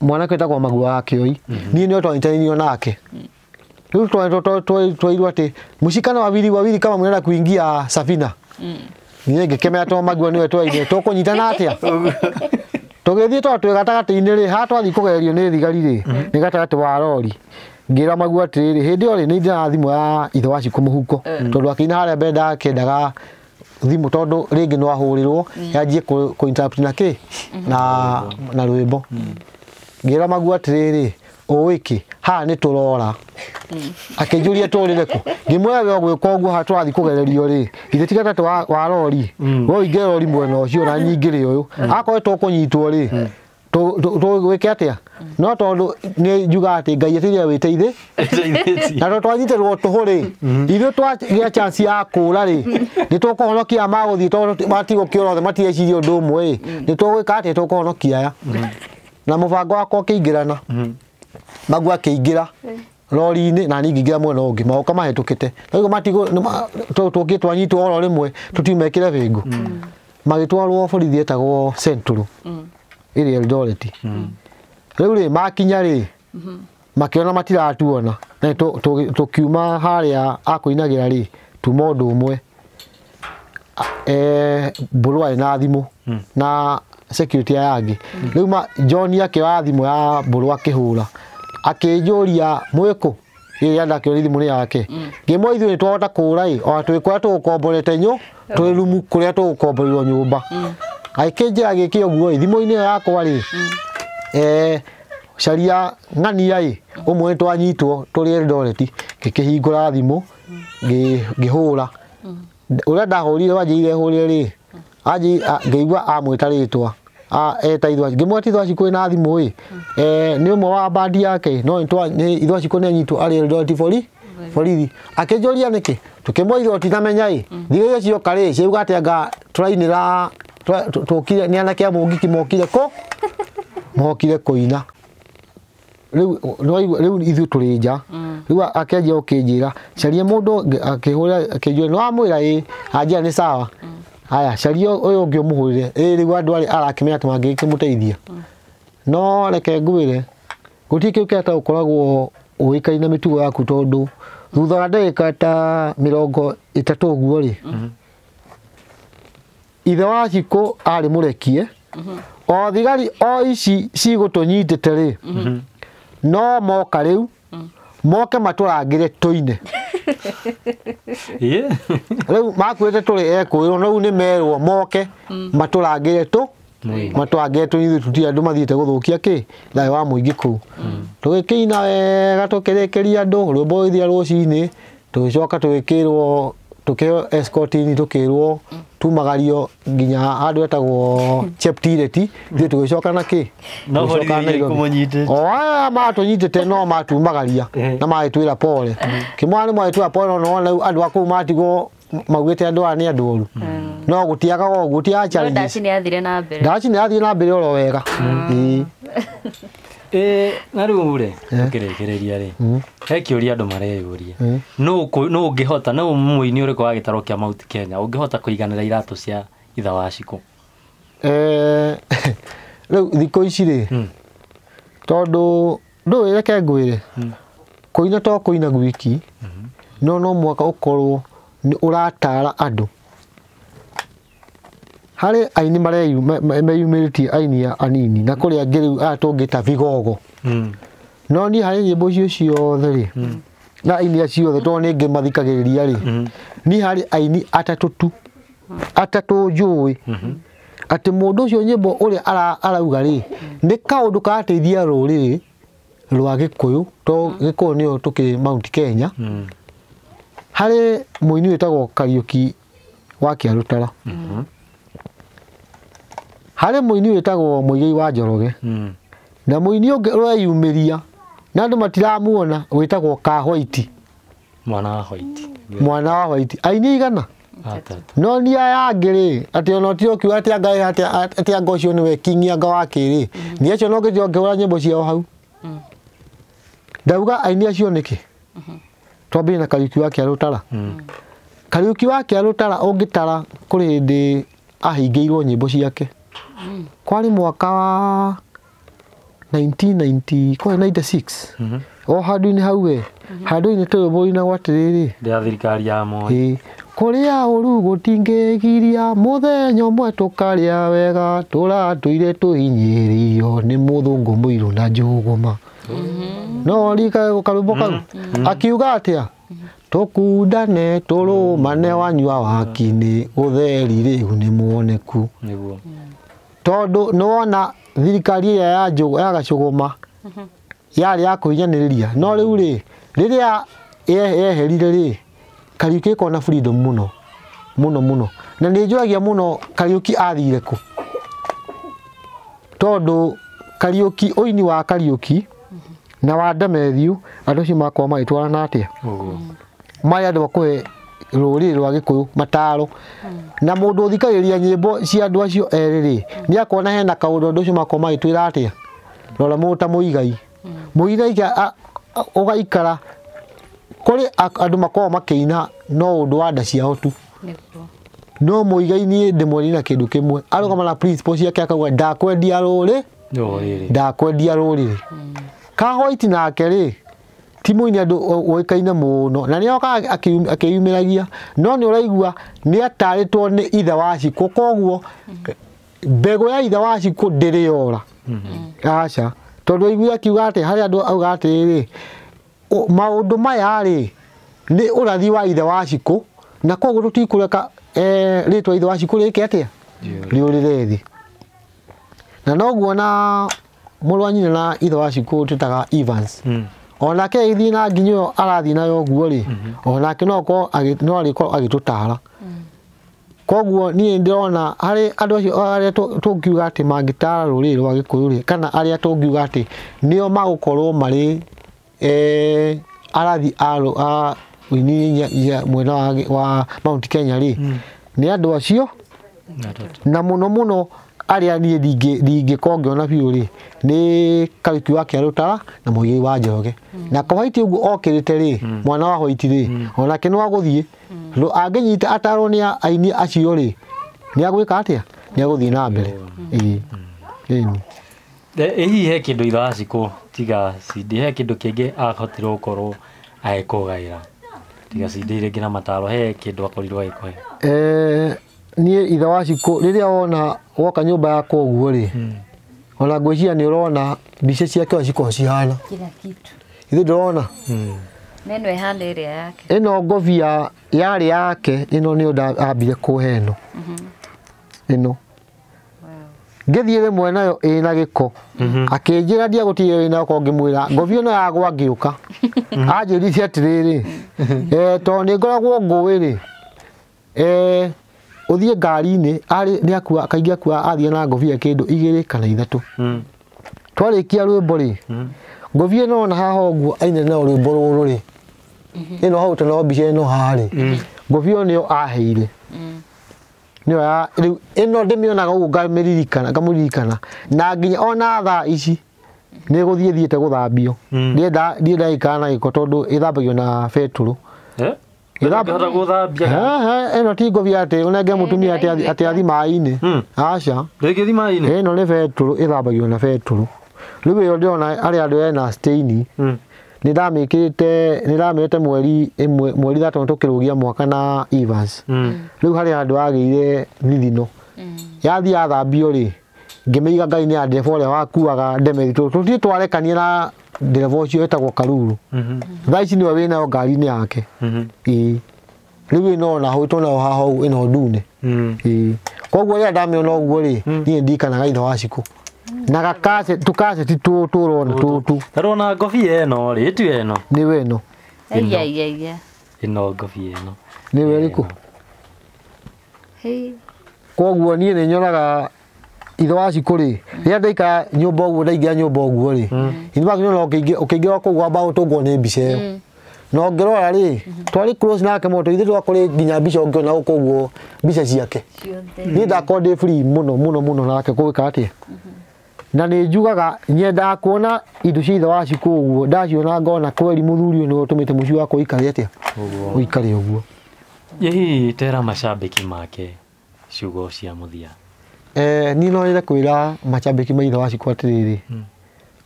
mwanake wĩtagwo Magua wa Kĩoi, niĩ nĩwe twanyitanĩirio nake. Rĩu twairwo atĩ mũcikana wawili wawili kama mnaenda kuingia safina. Niĩ ngĩkĩmenya to Magua nĩwe twaire tũkũnyitana atĩa. Tũgĩthiĩ tondũ twĩ gatagatĩ-inĩ rĩ, haha twathiĩ kũgererio nĩ thigari rĩ, nĩ gatagatĩ wa rori. Ngĩra Magua atĩrĩrĩ, hĩndĩ ĩyo rĩ nĩ ndĩna thimũ ya ithe wa Shiko mũhuko, tondũ akĩina harĩa mbere ndakĩendaga thimũ tondũ rĩngĩ no ahũrĩrwo yanjie kũ interrupt na kĩ na rwĩmbo. Ngĩra Magua atĩrĩrĩ, ũĩ kĩ, haha nĩ tũrora. Akĩnjũria tũrĩre kũ, ngĩmwĩra we ũgwĩka ũguo haha tũrathiĩ kũgererio rĩ, ithe ti gatatũ wa rori, we ũingĩre rori mwena ũcio na nyingĩre ũyũ, akorwo tũkũnyitwo rĩ tũgwĩke atĩa. No tondũ nĩ njugaga atĩ Ngai eteire wĩteithĩ, na tondũ twanyitĩrwo tũhũ rĩ, ithuĩ twagĩa chance ya kũra rĩ, nĩ tũkũhonokia magũthiĩ tondũ matigũkĩũra othe matireciria ũndũ ũmwe ĩ, nĩ tũgwĩka atĩa, tũkũhonokia aya. Na mũbango wakwa ũkĩingĩrana, Magua akĩingĩra rori-inĩ na niĩ ngĩingĩra mwena ũngĩ, magoka mahĩtũkĩte. Rĩu matigũ tũkĩ twanyitwo oro rĩmwe tũtiumekĩre bĩngũ. Magĩtwarwo borithi ĩtagwo Central ĩrĩ Eldoret. Rĩu rĩ makinya rĩ, makĩona matiratuona, na tũkiuma harĩa akũinagĩra rĩ, tuma ũndũ ũmwe. Mbũrũ arĩ na thimũ na security aya angĩ. Rĩu John akĩoya thimũ ya Mbũrũ akĩhũra, akĩnjũria mwĩkũ, ĩrĩa ndakĩoria thimũ nĩ yake. Ngĩmwĩra ithuĩ nĩ twahota kũra ĩ, ona twĩ kũrĩa tũgũkomborete twĩ rumu kũrĩa tũgũkomborerwo nyũmba. Agĩkĩnjĩra gĩkĩ ũguo ĩ, thimũ-inĩ ĩyo yakwa rĩ, caria ng'ania ĩ, ũmwe nĩ twanyitwo tũrĩ Eldoret, ngĩkĩhingũra thimũ, ngĩhũra. Ũrĩa ndahũrire wanjĩrire hũrire rĩ, ngĩigua amwĩta rĩtwa, eta ithe wa Shiko. Ngĩmwĩra ti ithe wa Shiko wĩna thimũ ĩ, nĩ ũmwe wa bandi yake, no nĩ ithe wa Shiko nĩ anyitwo arĩ Eldoret borithi. Akĩnjũria nĩkĩ, tũkĩmwĩra ithuĩ tinamenya ĩ, thigari icio cioka rĩ, ciauga atĩ anga tũrainĩra, tũkire nĩ anake a mũngiki mokire kũ, mokire kũina. Rĩu rĩu ithuĩ tũrĩ nja. Rĩu akĩanjia gũkĩnjĩra caria mũndũ, akĩhũra akĩnjũria nĩ wamwĩra ĩ, anjĩra nĩ sawa. Haya caria ũyũ ũngĩ ũmũhũrĩre. Ĩ rĩu andũ arĩa arakĩmenya atĩ mangĩkĩmũteithia. No reke ngwĩre gũtirĩ kĩndũ kĩrĩa gũkoragwo ũĩkaine na mĩtugo yaku tondũ Thutha wa ndagĩka ta 30 ũguo rĩ, ithe wa Cikũ arĩ mũrekie, o thigari o ici cigũtũnyitĩte rĩ, no moka rĩu moke matũrangĩre tũine. Rĩu makuĩte tũrĩ ekũĩrwo, no rĩu nĩ merwo moke matũrangĩre tũ matũrangĩre tũ, ithuĩ tũtirĩ andũ mathiĩte gũthũkia kĩ thayũ wa mũingĩ kũu. Tũgĩkĩina wega tũkĩrĩkĩria andũ rwĩmbo rũgĩthira rũcinĩ, tũgĩcoka tũgĩkĩrwo tũkĩheo escort-inĩ, tũkĩrwo tumagario nginya handũ etagwo Cheptireti, ithuĩ tũgĩcoka na kĩ No Tũgĩcoka borithi Nairobi. ikũmũnyitĩte. O aya matũnyitĩte no matumagaria na magĩtwĩra pole. Kĩmwana nĩ magĩtwĩra pole, no nĩwona rĩu andũ a kũu matigwo maugĩte andũ aya nĩ andũ oru. No gũtiagaga ũguo, gũtiagaga No challenges. ndaci nĩ yathire na mbere. Ndaci nĩ yathiĩ na mbere oro wega. Ĩĩ. Na rĩu rĩ, tũkĩrĩkĩrĩria rĩ, he kĩũria andũ mareyũria, nũ ũngĩhota, nũ mũini ũrĩkũ wa gĩtarũ kĩa Mount Kenya ũngĩhota kũiganĩra iratũ cia ithe wa Cikũ? Rĩu thikũ ici rĩ, tondũ ndũĩ, reke ngwĩre, kũina to kũina gwiki, no no mũhaka ũkorwo nĩ ũratara andũ. Harĩ aini meyumĩrĩtie, aini anini na kũrĩ angĩ rĩu aya tũngĩta vigogo. No niĩ harĩ nyĩmbo icio ciothe rĩ, na aini acio othe tondũ nĩ ngĩmathikagĩrĩria rĩ, niĩ harĩ aini atatũ tu, atatũ njũĩ atĩ mũndũ ũcio nyĩmbo ũrĩa arauga rĩ, nĩ kaũndũ karateithia rũrĩrĩ rwa Gĩkũyũ, to Gĩkũyũ nĩyo tũkĩrĩ Mount Kenya. Harĩ mũini wĩtagwo Kariũki wa Kĩarũtara, harĩ mũini wĩtagwo Mũigai wa Njoroge, na mũini ũngĩ ũreyumĩria na andũ matiramuona wĩtagwo Ka White. Mwana wa White. Mwana wa White. Aini igana Atatũ. no ni aya angĩ rĩ, atĩ ona ũtire ũkiuga atĩ anga atĩ anga ũcio nĩwe king anga wa kĩrĩ, ni acio no ngĩtio ngĩhũra nyĩmbo ciao hau. Ndauga aini acio nĩkĩ? Twambie na Kariũki wa Kĩarũtara. Kariũki wa Kĩarũtara ũngĩtara kũrĩ hĩndĩ ahingĩirwo nyĩmbo ciake. Kwarĩ mwaka wa 1990, kwarĩ 96. O handũ-inĩ hau we, handũ-inĩ tũrĩ rwĩmbo atĩrĩrĩ, Rĩa thirikari ya Moi. Ĩĩ, kũrĩa ũru gũtingĩgiria mũthenya ũmwe tũkarĩa wega, tũratũire tũhinyĩrĩirio nĩ mũthũngũ mũirũ na njũgũma. No rika karwĩmbo kau akiuga atĩa? Tũkundane tũrũmane wanyua wakinĩ, ũtheri rĩu nĩ muoneku. Nĩguo. Tondũ nĩwona thirikari ĩrĩa ya njũgũ ya gacũgũma yarĩ ya kũhinyanĩrĩria, no rĩu rĩ, rĩrĩa yeherire rĩ, Kariũki ĩkona freedom mũno mũno mũno, na nĩ njũragia mũno Kariũki athire kũ, tondũ Kariũki, ũini wa Kariũki na wa Demethiu, andũ acio makorwo magĩtwarana atĩa? Ũguo. Marĩ andũ a kũhe rũrĩrĩ rwa Gĩkũyũ mataro, na mũndũ ũthikagĩrĩria nyĩmbo cia andũ acio erĩ rĩ, nĩ akona hena kaũndũ andũ acio makorwo magĩtwĩra atĩa? Rora mũndũ ta Mũigai. Mũigai ũgaikara kũrĩ andũ makoragwo makĩina no ũndũ wa nda ciao tu. Nĩguo. No Mũigai niĩ ndĩmwendire na kĩndũ kĩmwe, arũgama na principle ciake akauga ndakwendia rũrĩ, Rũrĩrĩ. ndakwendia rũrĩrĩ. Ka White nake rĩ, ti mũini andũ ũĩkaine mũno, na nĩ okaga akĩyumĩragia, no nĩ ũraigua nĩ atarĩtwo nĩ ithe wa Cikũ, koguo mbegũ ya ithe wa Cikũ ndĩrĩ yora. Aca, tondũ aiguire akiuga atĩ harĩ andũ auga atĩrĩrĩ, maũndũ maya rĩ, nĩ ũrathi wa ithe wa Cikũ, na koguo tũtikũreka rĩtwa ithe wa Cikũ rĩke atĩa? Rĩũrĩre thĩ. Na noguo na mũrũ wa nyina na ithe wa Cikũ twĩtaga Evans. Onake agĩthiĩ na nginya ĩyo arathiĩ nayo ũguo rĩ, onake no akorwo no arĩkorwo agĩtũtara. Koguo niĩ ndĩrona harĩ andũ acio arĩa tũngiuga atĩ mangĩtara rũrĩrĩ rwa Gĩkũyũ rĩ, kana arĩa tũngiuga atĩ nĩo magũkorwo marĩ arathi a ũini mwena wa Mount Kenya rĩ, nĩ andũ acio, na mũno mũno arĩa niĩ ndingĩkorwo ngĩona biũ rĩ, nĩ Kariũki wa Kĩarũtara na Mũigai wa Njoroge. Na White ũguo okĩrĩte rĩ, mwana wa White rĩ, onake no agũthiĩ, tondũ angĩnyita atarwo nĩ aini acio rĩ, nĩ agwĩka atĩa? Nĩ agũthiĩ na mbere. Ĩĩ. Ĩni. Ĩ hihi he kĩndũ ithe wa Cikũ tiga CD, he kĩndũ kĩngĩ ahotire gũkorwo agĩkũgaĩra? Tigacindĩire nginya mataro he kĩndũ akorirwo agĩkũhe. Niĩ ithe wa Cikũ rĩrĩa wona woka nyũmba yakwa ũguo rĩ, ona ngwĩciria nĩ ũrona mbica ciake ũrĩa cikoragwo cihana. Kila kitu. Ithe ndũrona? Neno ĩhana ĩrĩa yake. Ĩno ngobia yarĩ yake, ĩno nĩyo ambire kũhe ĩno. Ĩno. Ngĩthiĩ rĩmwe nayo ĩna gĩko. Akĩnjĩra ndiagũtigire wĩna gĩko ngĩmwĩra ngobia ĩno yagwa ngĩũka. Anjĩrire atĩrĩrĩ, tondũ nĩ ngoragwo ngũĩ rĩ, ũthiĩ ngari-inĩ, arĩ nĩ akua kaingĩ akua athiĩ na ngobia kĩndũ 2 kana 3. Twarĩkia rwĩmbo rĩ, ngobia ĩno ona haha ũguo aine nayo rwĩmbo rũrũ rĩ, ĩno hau tena mbica ĩno haha rĩ, ngobia ĩyo nĩyo aheire. Nĩyo ya rĩu ĩno ndĩmĩonaga ũguo ngamĩririkana, ngamũririkana na nginya ona thaa ici nĩ gũthiĩ thiĩte gũthambio. Ndienda ĩikara na gĩko tondũ ĩthambagio na betũrũ. Ĩthambagio gũthambia. Ĩno ti ngobia atĩ ũnenge mũtumia atĩ athi maĩ-inĩ. Aca. Ndĩngĩthi maĩ-inĩ. Ĩno nĩ betũrũ, ĩthambagio na betũrũ. Rĩu ĩyo ndĩrona harĩa andũ ena stain. Nĩ ndamĩkĩrĩte, nĩ ndamĩoete mweri ĩmwe, mweri 3 tũkĩrũgia mwaka na Evans. Rĩu harĩa handũ hagĩire thithino. Yathiĩ yathambio rĩ, ngĩmĩiga ngai-inĩ ya ndereba ũrĩa wakuaga ndemethi. Tũthiĩ twarekania na ndereba ũcio wĩtagwo Karuru. Thaa ici nĩwe wĩnayo ngari-inĩ yake. Ĩĩ. Rĩu ĩno ona hau tũnayo haha ũguo ĩno ndune. Ĩĩ. Koguo rĩrĩa ndamĩona ũguo rĩ, niĩ ndirikanaga ithe wa Cikũ. Na gakaceti, tũkaceti tũtũ ũrona tũtũ. Tarona ngobia ĩno rĩ, ĩtu ĩno. Nĩwe ĩno. Aya aya aya. Ĩno ngobia ĩno. Nĩwe ĩrĩkũ? Hey. Koguo niĩ nĩ nyonaga ithe wa Cikũ rĩ, rĩrĩa ndaikara nyũmba ũguo, ndaingĩra nyũmba ũguo rĩ, in fact nĩ ũkĩingĩra kũu wamba gũtũngwo nĩ mbica ĩyo. Na ũngĩrora rĩ, twarĩ close nake mũno, ithuĩ twakũrĩ nginya mbica ũngĩona gũkũ ũguo, mbica ciake. Ciothe. Niĩ ndakorwo ndĩ free mũno mũno mũno nake gwĩka atĩa. Na nĩ njugaga nyendaga kuona indo cia ithe wa Cikũ ũguo, ndaciona ngona kweri mũthuri ũyũ nĩwe ũtũmĩte mũciĩ wakwa ũikare atĩa? Ũikare ũguo. Hihi tera macambĩki make ciugo cia mũthia. Niĩ no nyende kwĩra macambĩki ma ithe wa Cikũ atĩrĩrĩ,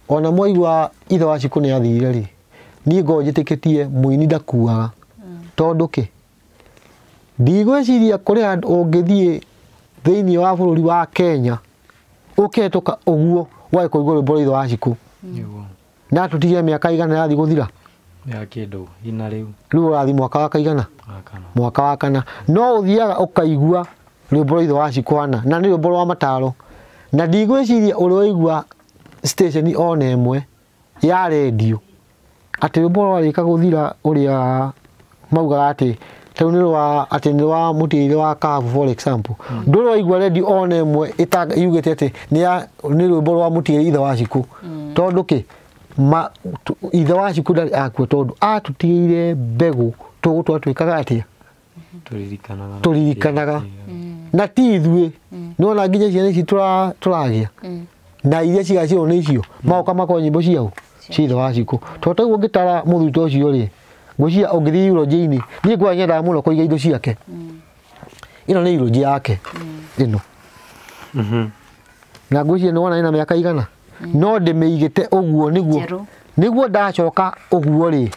ona mwaigua ithe wa Cikũ nĩ athire rĩ, niĩ ngoragwo njĩtĩkĩtie mũini ndakuaga. Tondũ kĩ? Ndigwĩciria kũrĩ handũ ũngĩthiĩ thĩinĩ wa bũrũri wa Kenya ũkĩhetũka ũguo wage kũigua rwĩmbo rwa ithe wa Cikũ. Na tũtige mĩaka igana yathiĩ gũthira. Ya kĩndũ ina rĩu. Rĩu ũrathiĩ mwaka wa kaigana? Mwaka wa kana. No ũthiaga ũkaigua rwĩmbo rwa ithe wa Cikũ hana, na nĩ rwĩmbo rwa mataro. Na ndigwĩciria ũrĩ waigua station ona ĩmwe ya rendio atĩ rwĩmbo rwarĩka gũthira ũrĩa maugaga atĩ rĩu nĩ rwa atĩ nĩ rwa mũtĩire wa Kahabu for example. Ndũrĩ waigua rendio ona ĩmwe yugĩte atĩ nĩ rwĩmbo rwa mũtĩire ithe wa Cikũ. Tondũ kĩ? Ithe wa Cikũ ndarĩ akua tondũ atũtigĩire mbegũ tũgũtũra twĩkaga atĩa? Tũririkanaga. Na ti ithuĩ. Nĩwona nginya ciana ici tũragĩa. Na iria cigaciarwo nĩ icio, magoka makorwo nyĩmbo ciao cia ithe wa Cikũ. Tondũ ta ũguo ũngĩtara mũthuri ta ũcio rĩ, ngwĩciria ũngĩthiĩ eulogy-inĩ, niĩ ngwĩciria nyendaga mũno kũiga indo ciake. Ĩno nĩ eulogy yake. Ĩno. Na ngwĩciria nĩwona ĩna mĩaka igana. No ndĩmĩigĩte ũguo nĩguo. Nĩguo ndacoka ũguo rĩ,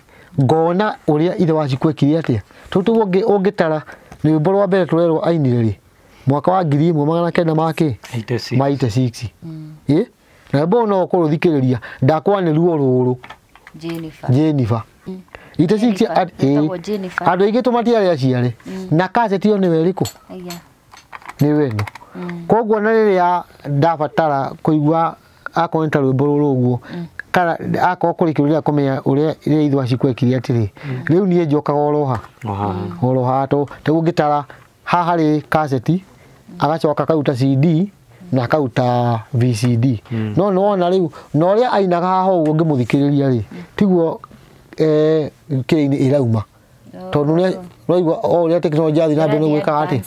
ngona ũrĩa ithe wa Cikũ ekire atĩa. Tondũ ũguo ũngĩtara rwĩmbo rwa mbere tũrerwo ainire rĩ, mwaka wa 1900 ma kĩ? 86. 86. Ĩ? Na rwĩmbo rũu no ũkũrũthikĩrĩria, ndakwa nĩ ruo rũrũ. Jennifer. Jennifer. 86 Jennifer. Andũ aingĩ tũmatiarĩ aciare. Na kaseti ĩyo nĩwe ĩrĩkũ? Aya. Nĩwe ĩno. Koguo na rĩrĩa ndabatara kũigua akorwo nĩ ta rwĩmbo rũrũ ũguo, kana akorwo kũrĩ kĩndũ ndĩrenda kũmenya ũrĩa rĩrĩa ithe wa Cikũ ekire atĩrĩ, rĩu niĩ njokaga oro ha. Oro haha tondũ ũngĩtara haha harĩ kaseti, agacoka akaruta CD na akaruta VCD. No nĩwona rĩu, na ũrĩa ainaga haha ũguo ũngĩmũthikĩrĩria rĩ, tiguo kĩrĩa-inĩ ĩrauma. Tondũ nĩ ũraigua o ũrĩa tekinoronjĩ yathiĩ na mbere nĩguo ĩkaga atĩ?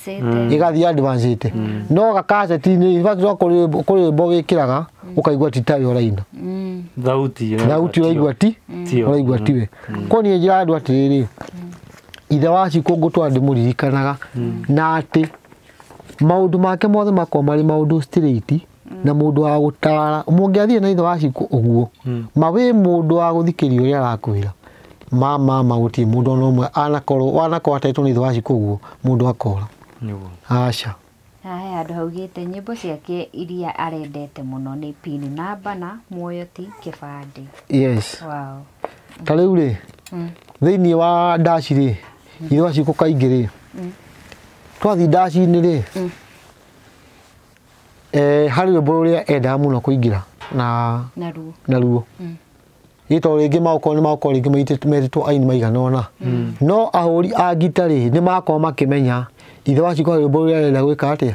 Ĩgathiĩ advanced. No gakaseti-inĩ, in fact no kũrĩ rwĩmbo wĩkĩraga ũkaigua ti tawe ũraina. Thauti Thauti ũraigua ti? Ũraigua tiwe. Koguo niĩ njĩraga andũ atĩrĩrĩ, ithe wa Cikũ ngũtũra ndĩmũririkanaga na atĩ maũndũ make mothe makorwo marĩ maũndũ straight na mũndũ wa gũtara. Mũngĩathiĩ na ithe wa Cikũ ũguo, ma wĩ mũndũ wa gũthikĩrĩria ũrĩa arakwĩra. ma gũtirĩ mũndũ ona ũmwe anakorwo wanakorwo atetwo nĩ ithe wa Shiko ũguo mũndũ akora. Nĩguo. Aca. Haya handũ haugĩte nyĩmbo ciake iria arendete mũno nĩ pini namba na muoyo ti kĩbandĩ. Yes. Wow. Ta rĩu rĩ thĩinĩ wa ndaci rĩ ithe wa Shiko kaingĩ rĩ twathiĩ ndaci-inĩ rĩ harĩ rwĩmbo rũrĩa endaga mũno kũingĩra na Naruo. Naruo. Ĩ tondũ rĩngĩ maũkorwo nĩ maũkorwo rĩngĩ metĩtwo aini maigana ũna. No ahũri a ngita rĩ nĩ makorwo makĩmenya ithe wa Shiko rwĩmbo rũrĩa arenda gwĩka atĩa.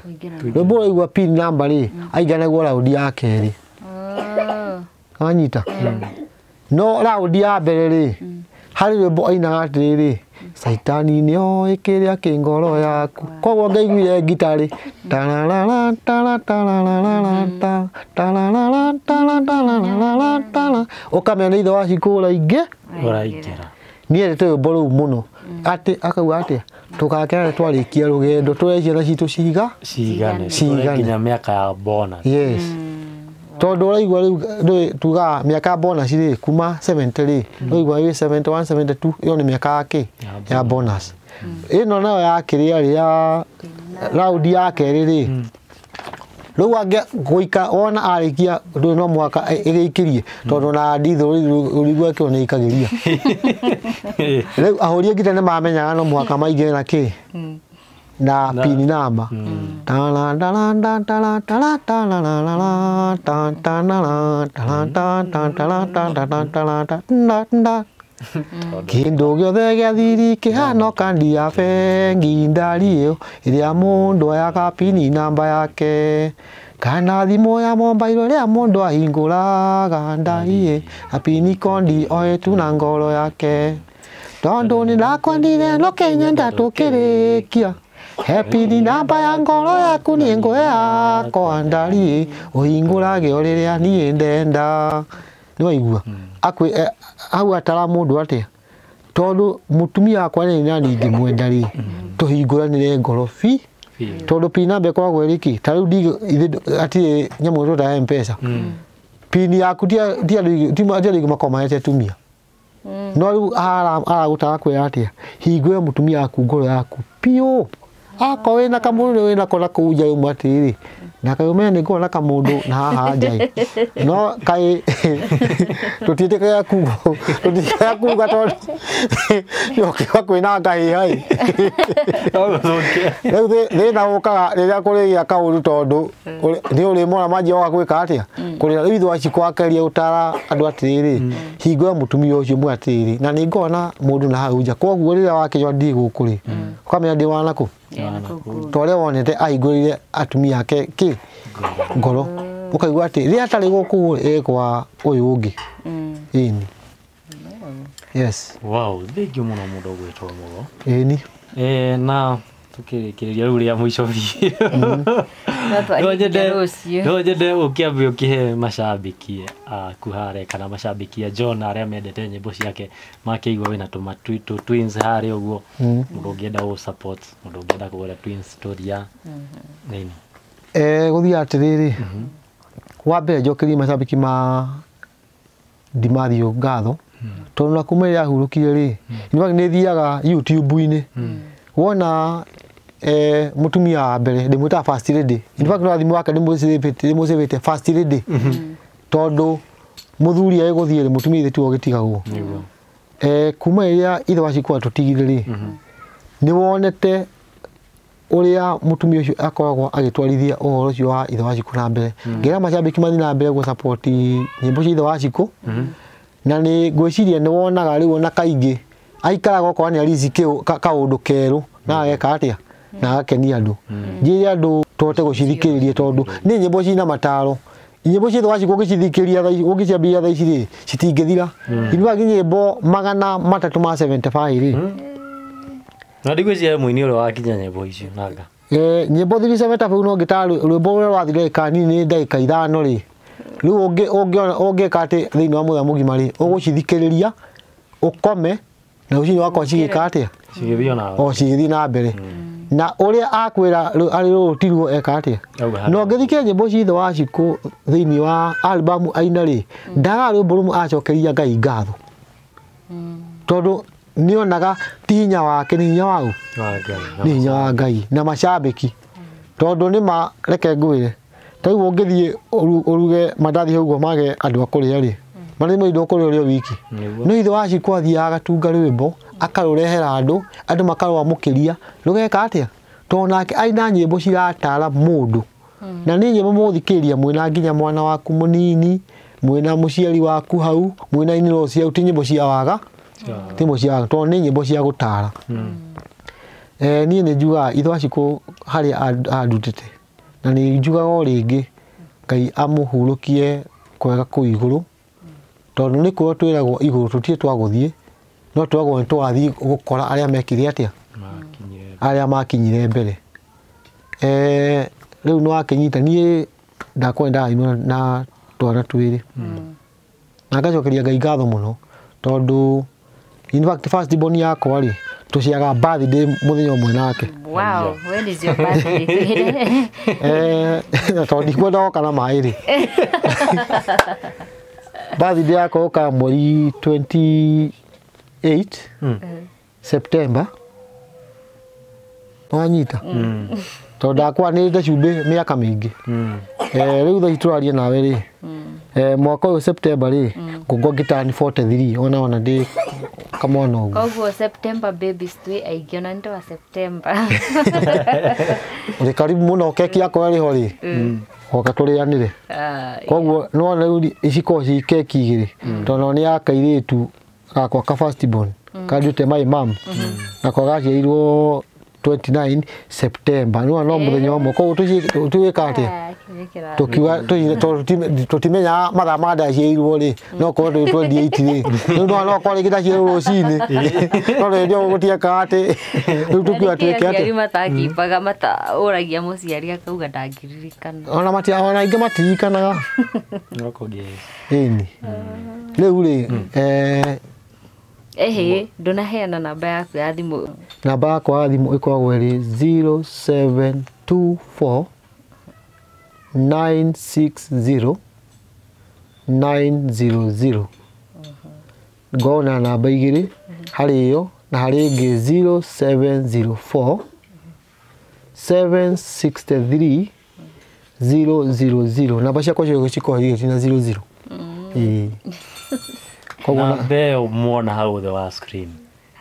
Rwĩmbo rwaigua pin number rĩ aingĩra naguo raundi ya kerĩ. Wanyita? No raundi ya mbere rĩ harĩ rwĩmbo ainaga atĩrĩrĩ Caitani nĩ oĩ kĩrĩa kĩ ngoro yaku. Koguo ngaiguire ngita rĩ tararara tara tararara ta tararara tara tararara tara ũkamenya nĩ ithe wa Shiko ũraingĩ Ũraingĩra. niendete rwĩmbo rũu mũno atĩ akauga atĩa tũgakena twarĩkia rũgendo tũrere ciana citũ ciga Cigane. Cigane. Nginya mĩaka ya bonus. Yes. Tondũ ũraigua rĩu ndũĩ tugaga mĩaka ya bonus rĩ kuma 70 rĩ ũraigua wĩ 71 72 ĩyo nĩ mĩaka ya kĩ ya bonus. Ĩno nayo ya kĩrĩa rĩ ya raundi ya kerĩ rĩ rĩu angĩ gũika wona arĩkia ndũĩ no mũhaka ĩgĩikĩrie tondũ na ndithũ ũrigua kĩo nĩ ĩikagĩria. Rĩu ahũri a ngita nĩ mamenyaga no mũhaka maingĩre na kĩ na pini namba tara tara tara tara tara tara ta ta na tara ta ta tara ta ta ta tara ta nda nda kĩndũ gĩothe gĩa thiri kĩhana kandi ya bengi ndari ĩyo ĩrĩa mũndũ oyaga pini namba yake kana thimũ ya mobailo ĩrĩa mũndũ ahingũraga ndari na pini kondi oetu na ngoro yake tondũ nĩ ndakwendire no kĩnyenda tũkĩrĩkia he pini namba ya ngoro yaku nĩ ngũhe yakwa ndari ũhingũrage o rĩrĩa niĩ ndenda. Nĩ waigua hau atara mũndũ atĩa tondũ mũtumia wakwa nĩ nani ingĩmwenda rĩ tũhingũranĩre ngoro bi tondũ pini namba ĩkoragwo ĩrĩ kĩ ta rĩu hatirĩ nyamũ ĩtwo ta M-Pesa pini yaku ti andũ aingĩ makoragwo mahete atumia no rĩu aragũtara kwĩra atĩa hingũre mũtumia waku ngoro yaku biũ akorwo wĩna kamũndũ wĩnako na kũu nja ũmwe atĩrĩrĩ na kaĩ ũmenye nĩ ngoragwo na kamũndũ na haha nja ĩ no kaĩ tũtiĩtĩkagia kuga tondũ nĩũkiuga kwĩna ngahĩha ĩ rĩu thĩna ũkaga rĩrĩa kũrĩgĩa kaũndũ tondũ nĩ ũrĩmona manjia woka gwĩka atĩa kũrĩra rĩu ithe wa Shiko akeria gũtara andũ atĩrĩrĩ hingũra mũtumia ũcio mwe atĩrĩrĩ na nĩ ngoragwo na mũndũ na hau nja koguo rĩrĩa wakĩnyua ndiĩ gũkũ rĩ ũkamenya ndĩ wanakũ ta ũrĩa wonete ahingũrĩire atumia ake kĩ ngoro ũkaigua atĩ rĩrĩa atarĩ gũkũ ĩ kwa ũyũ ũngĩ. Ĩni. Yes. Wow, thengiũ mũno mũndũ ũgwĩtwo Mũgo. Ĩni. Na tukĩrĩkĩrĩria rĩu rĩa mũico biũ. No nyende ũkĩambe ũkĩhe macambĩki aku harĩa kana macambĩki a John arĩa mendete nyĩmbo ciake makĩigua wĩna tũma twins harĩa ũguo mũndũ ũngĩenda gũ support mũndũ ũngĩenda kũgũra twins tũria nini. Gũthiĩ atĩrĩrĩ wa mbere njokerie macambĩki ma Ndimathio ngatho tondũ na kuma rĩrĩa ahurũkire rĩ nĩ thiaga YouTube-inĩ wona mũtumia wa mbere ndĩmwĩtaga first lady in fact no thimũ wake ndĩmũcĩvĩte first lady tondũ mũthuri agĩgũthiĩ rĩ mũtumia ithe tiwe ũgĩtigagwo. Kuma rĩrĩa ithe wa Shiko atũtigire rĩ nĩ wonete ũrĩa mũtumia ũcio akoragwo agĩtwarithia ũhoro ũcio wa ithe wa Shiko na mbere ngera macambĩki mathiĩ na mbere gũ support nyĩmbo cia ithe wa Shiko na nĩ ngwĩciria nĩ wonaga rĩu ona kaingĩ aikaraga okorwo nĩ arici kaũndũ kerũ na ageka atĩa na agakenia andũ njĩre andũ tũhote gũcithikĩrĩria tondũ nĩ nyĩmbo cina mataro nyĩmbo cia ithe wa Shiko ũngĩcithikĩrĩria ũngĩciambĩrĩria thaa ici rĩ citingĩthira ithuaga nyĩmbo 375 rĩ na ndigwĩciria mũini ũrĩa wakinya nyĩmbo icio nanga nyĩmbo 375 no ngĩtara rwĩmbo rũrĩa rwathire ndagĩka nini ndagĩka 5 rĩ rĩu ũngĩka atĩ thĩinĩ wa mũthenya mũgima rĩ ũgũcithikĩrĩria ũkome na rũcinĩ wakorwo cigĩka atĩa cigĩthiĩ na mbere na ũrĩa akwĩra arĩ rũrũ tiruo eka atĩa na ũngĩthikia nyĩmbo cia ithe wa Shiko thĩinĩ wa albamu aina rĩ ndaga rwĩmbo rũmwe acokeria Ngai ngatho Tondũ nĩonaga ti hinya wake nĩ hinya wau nĩ hinya wa Ngai na macambĩki. Tondũ nĩma reke ngwĩre ta rĩu ũngĩthiĩ ũruge mandathi hau ũguo mage andũ a kũrĩa rĩ marĩa nĩ indo kũrĩa ũrĩ wiki. No ithe wa Shiko athiaga agatunga rwĩmbo akarũrehera andũ, andũ makarwamũkĩria rũgeka atĩa tondũ nake aina nyĩmbo ciratara mũndũ. Na nĩ nyĩmbo mũgũthikĩrĩria mwĩna nginya mwana waku mũnini, mwĩna mũciari waku hau, mwĩna in-laws ciau, ti nyĩmbo cia waga, ti nyĩmbo cia waga tondũ nĩ nyĩmbo cia gũtara. Niĩ nĩ njugaga ithe wa Shiko harĩa andutĩte na nĩ njugaga o rĩngĩ Ngai amũhurũkie kwega kũu igũrũ tondũ nĩ kuo twĩragwo igũrũ tũtirĩ twagũthiĩ no twĩragwo nĩ tũgathiĩ gũkora arĩa mekire atĩa arĩa makinyire mbere. Rĩu nĩ wakĩnyita niĩ ndakwa ndarathimwo na twana twĩrĩ na ngacokeria Ngai ngatho mũno tondũ in fact first born yakwa rĩ tũciaga birthday mũthenya ũmwe nake. Wow, when is your birthday? Na tondũ ndikwenda goka na maĩ rĩ birthday yakwa yũkaga mweri 28 September. Wanyita tondũ ndakwa nĩrĩte cumbĩ mĩaka mĩingĩ. Rĩu thaa ici tũraria nawe rĩ mwaka ũyũ September rĩ ngũngwa ngĩtani 43 ona ndĩ kamwana ũguo. Koguo September babies twĩ aingĩ ona nĩ wa September. Ũrĩ karibu mũno keki yakwa ĩrĩ ho rĩ oka tũrĩanĩre. Koguo nĩwona rĩu icikorwo ci keki igĩrĩ tondũ nĩ ya kairĩtu gakwa ka first born kanduĩte my mom nako gaciarirwo 29 September nĩwona no mũthenya ũmwe koguo tũgĩka atĩa tukiuga tũtimenyaga mathaa ma ndaciarirwo rĩ no korwo twĩ 28 rĩ rĩu no korwo rĩngĩ ndaciarirwo rũcinĩ no rĩrĩa gũtiekaga atĩ rĩu tũkiuga twĩke atĩa. Aciari matakimbaga mataũragia mũciari akauga ndangĩririkana. Ona ona aingĩ matiririkanaga. Ĩni rĩu rĩ Ehe, ndũnaheana namba yaku ya thimũ. Namba yakwa ya thimũ ĩkoragwo ĩrĩ 0724 960 900. Ngorwo na namba igĩrĩ harĩ ĩyo na harĩ ĩngĩ 0704 763 000. Namba ciakwa ciothe cikoragwo igĩrĩ na 00. Ĩĩ. Koguo namba ĩyo muona hau thĩ wa screen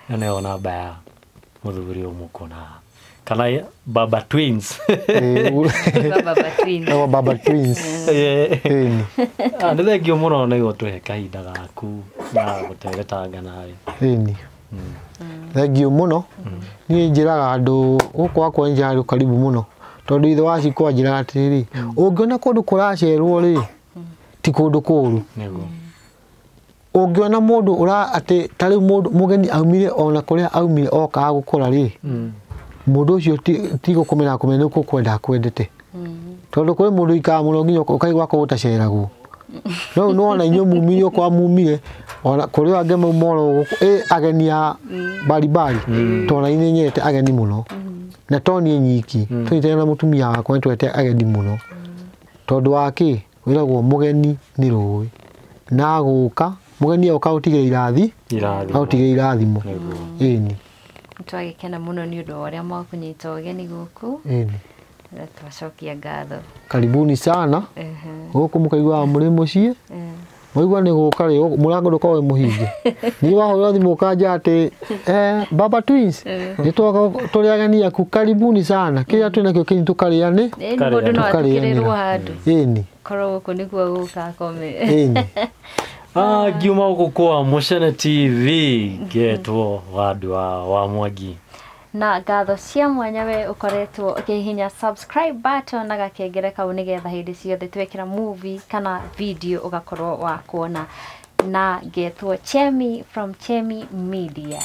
ĩyo nĩyo namba ya mũthuri ũyũ mũkuona kana Baba Twins. Baba Twins. Baba Twins. Ĩni. Nĩ thengio mũno nĩ gũtũhe kahinda gaku na gũteretanga nawe. Ĩni. Thengio mũno. Niĩ njĩraga andũ gũkũ gwakwa nĩ njĩraga andũ karibu mũno tondũ ithe wa Shiko anjĩraga atĩrĩrĩ ũngĩona kũndũ kũracerwo rĩ ti kũndũ kũũru. Ũngĩona mũndũ ũra atĩ ta rĩu mũndũ mũgeni aumire ona kũrĩa aumire okaga gũkũra rĩ mũndũ ũcio ti gũkũmena kũmena nĩ gũkwenda akwendete. Tondũ kwĩ mũndũ ũikaraga mũno nginya ũkaigua gũtaceragwo. No nĩwona inyuĩ mumire kwa mumire ona kũrĩ angĩ mauma oro gũkũ ageni a mbalimbali tondũ ona niĩ nyendete ageni mũno na to niĩ nyiki tũnyitane na mũtumia wakwa nĩ twendete ageni mũno tondũ wa kĩ wĩragwo mũgeni nĩ rũĩ na gũka mũgeni oka gũtigĩra irathi agũtigĩra irathimo. Ĩni. Twagĩkena mũno nĩ ũndũ wa ũrĩa mwakũnyita ũgeni gũkũ. Ĩni. Na twacokia ngatho. Karibuni sana. Gũkũ mũkaiguaga mũrĩ mũciĩ. Mwaigua nĩ gũka rĩ mũrango ndũkoragwo wĩ mũhinge. Niĩ wahũrĩrwo thimũ ũkanja atĩ Baba Twins nĩ twoka tũrĩ ageni aku karibuni sana kĩrĩa twĩ nakĩo kĩnyu tũkarĩa nĩ mũndũ no atukĩrĩrwo handũ. Ĩni. Korwo gũkũ nĩkuo gũka akome. Ĩni. Ngiuma gũkũ kwa Mũcene TV ngetwo Wandu wa Mwangi. Na ngatho cia mwanya we ũkoretwo ũkĩhihinya subscribe button na gakengere kau nĩgetha hĩndĩ ciothe twekĩra movie kana video ũgakorwo wa kuona. Na ngetwo Chemi from Chemi Media.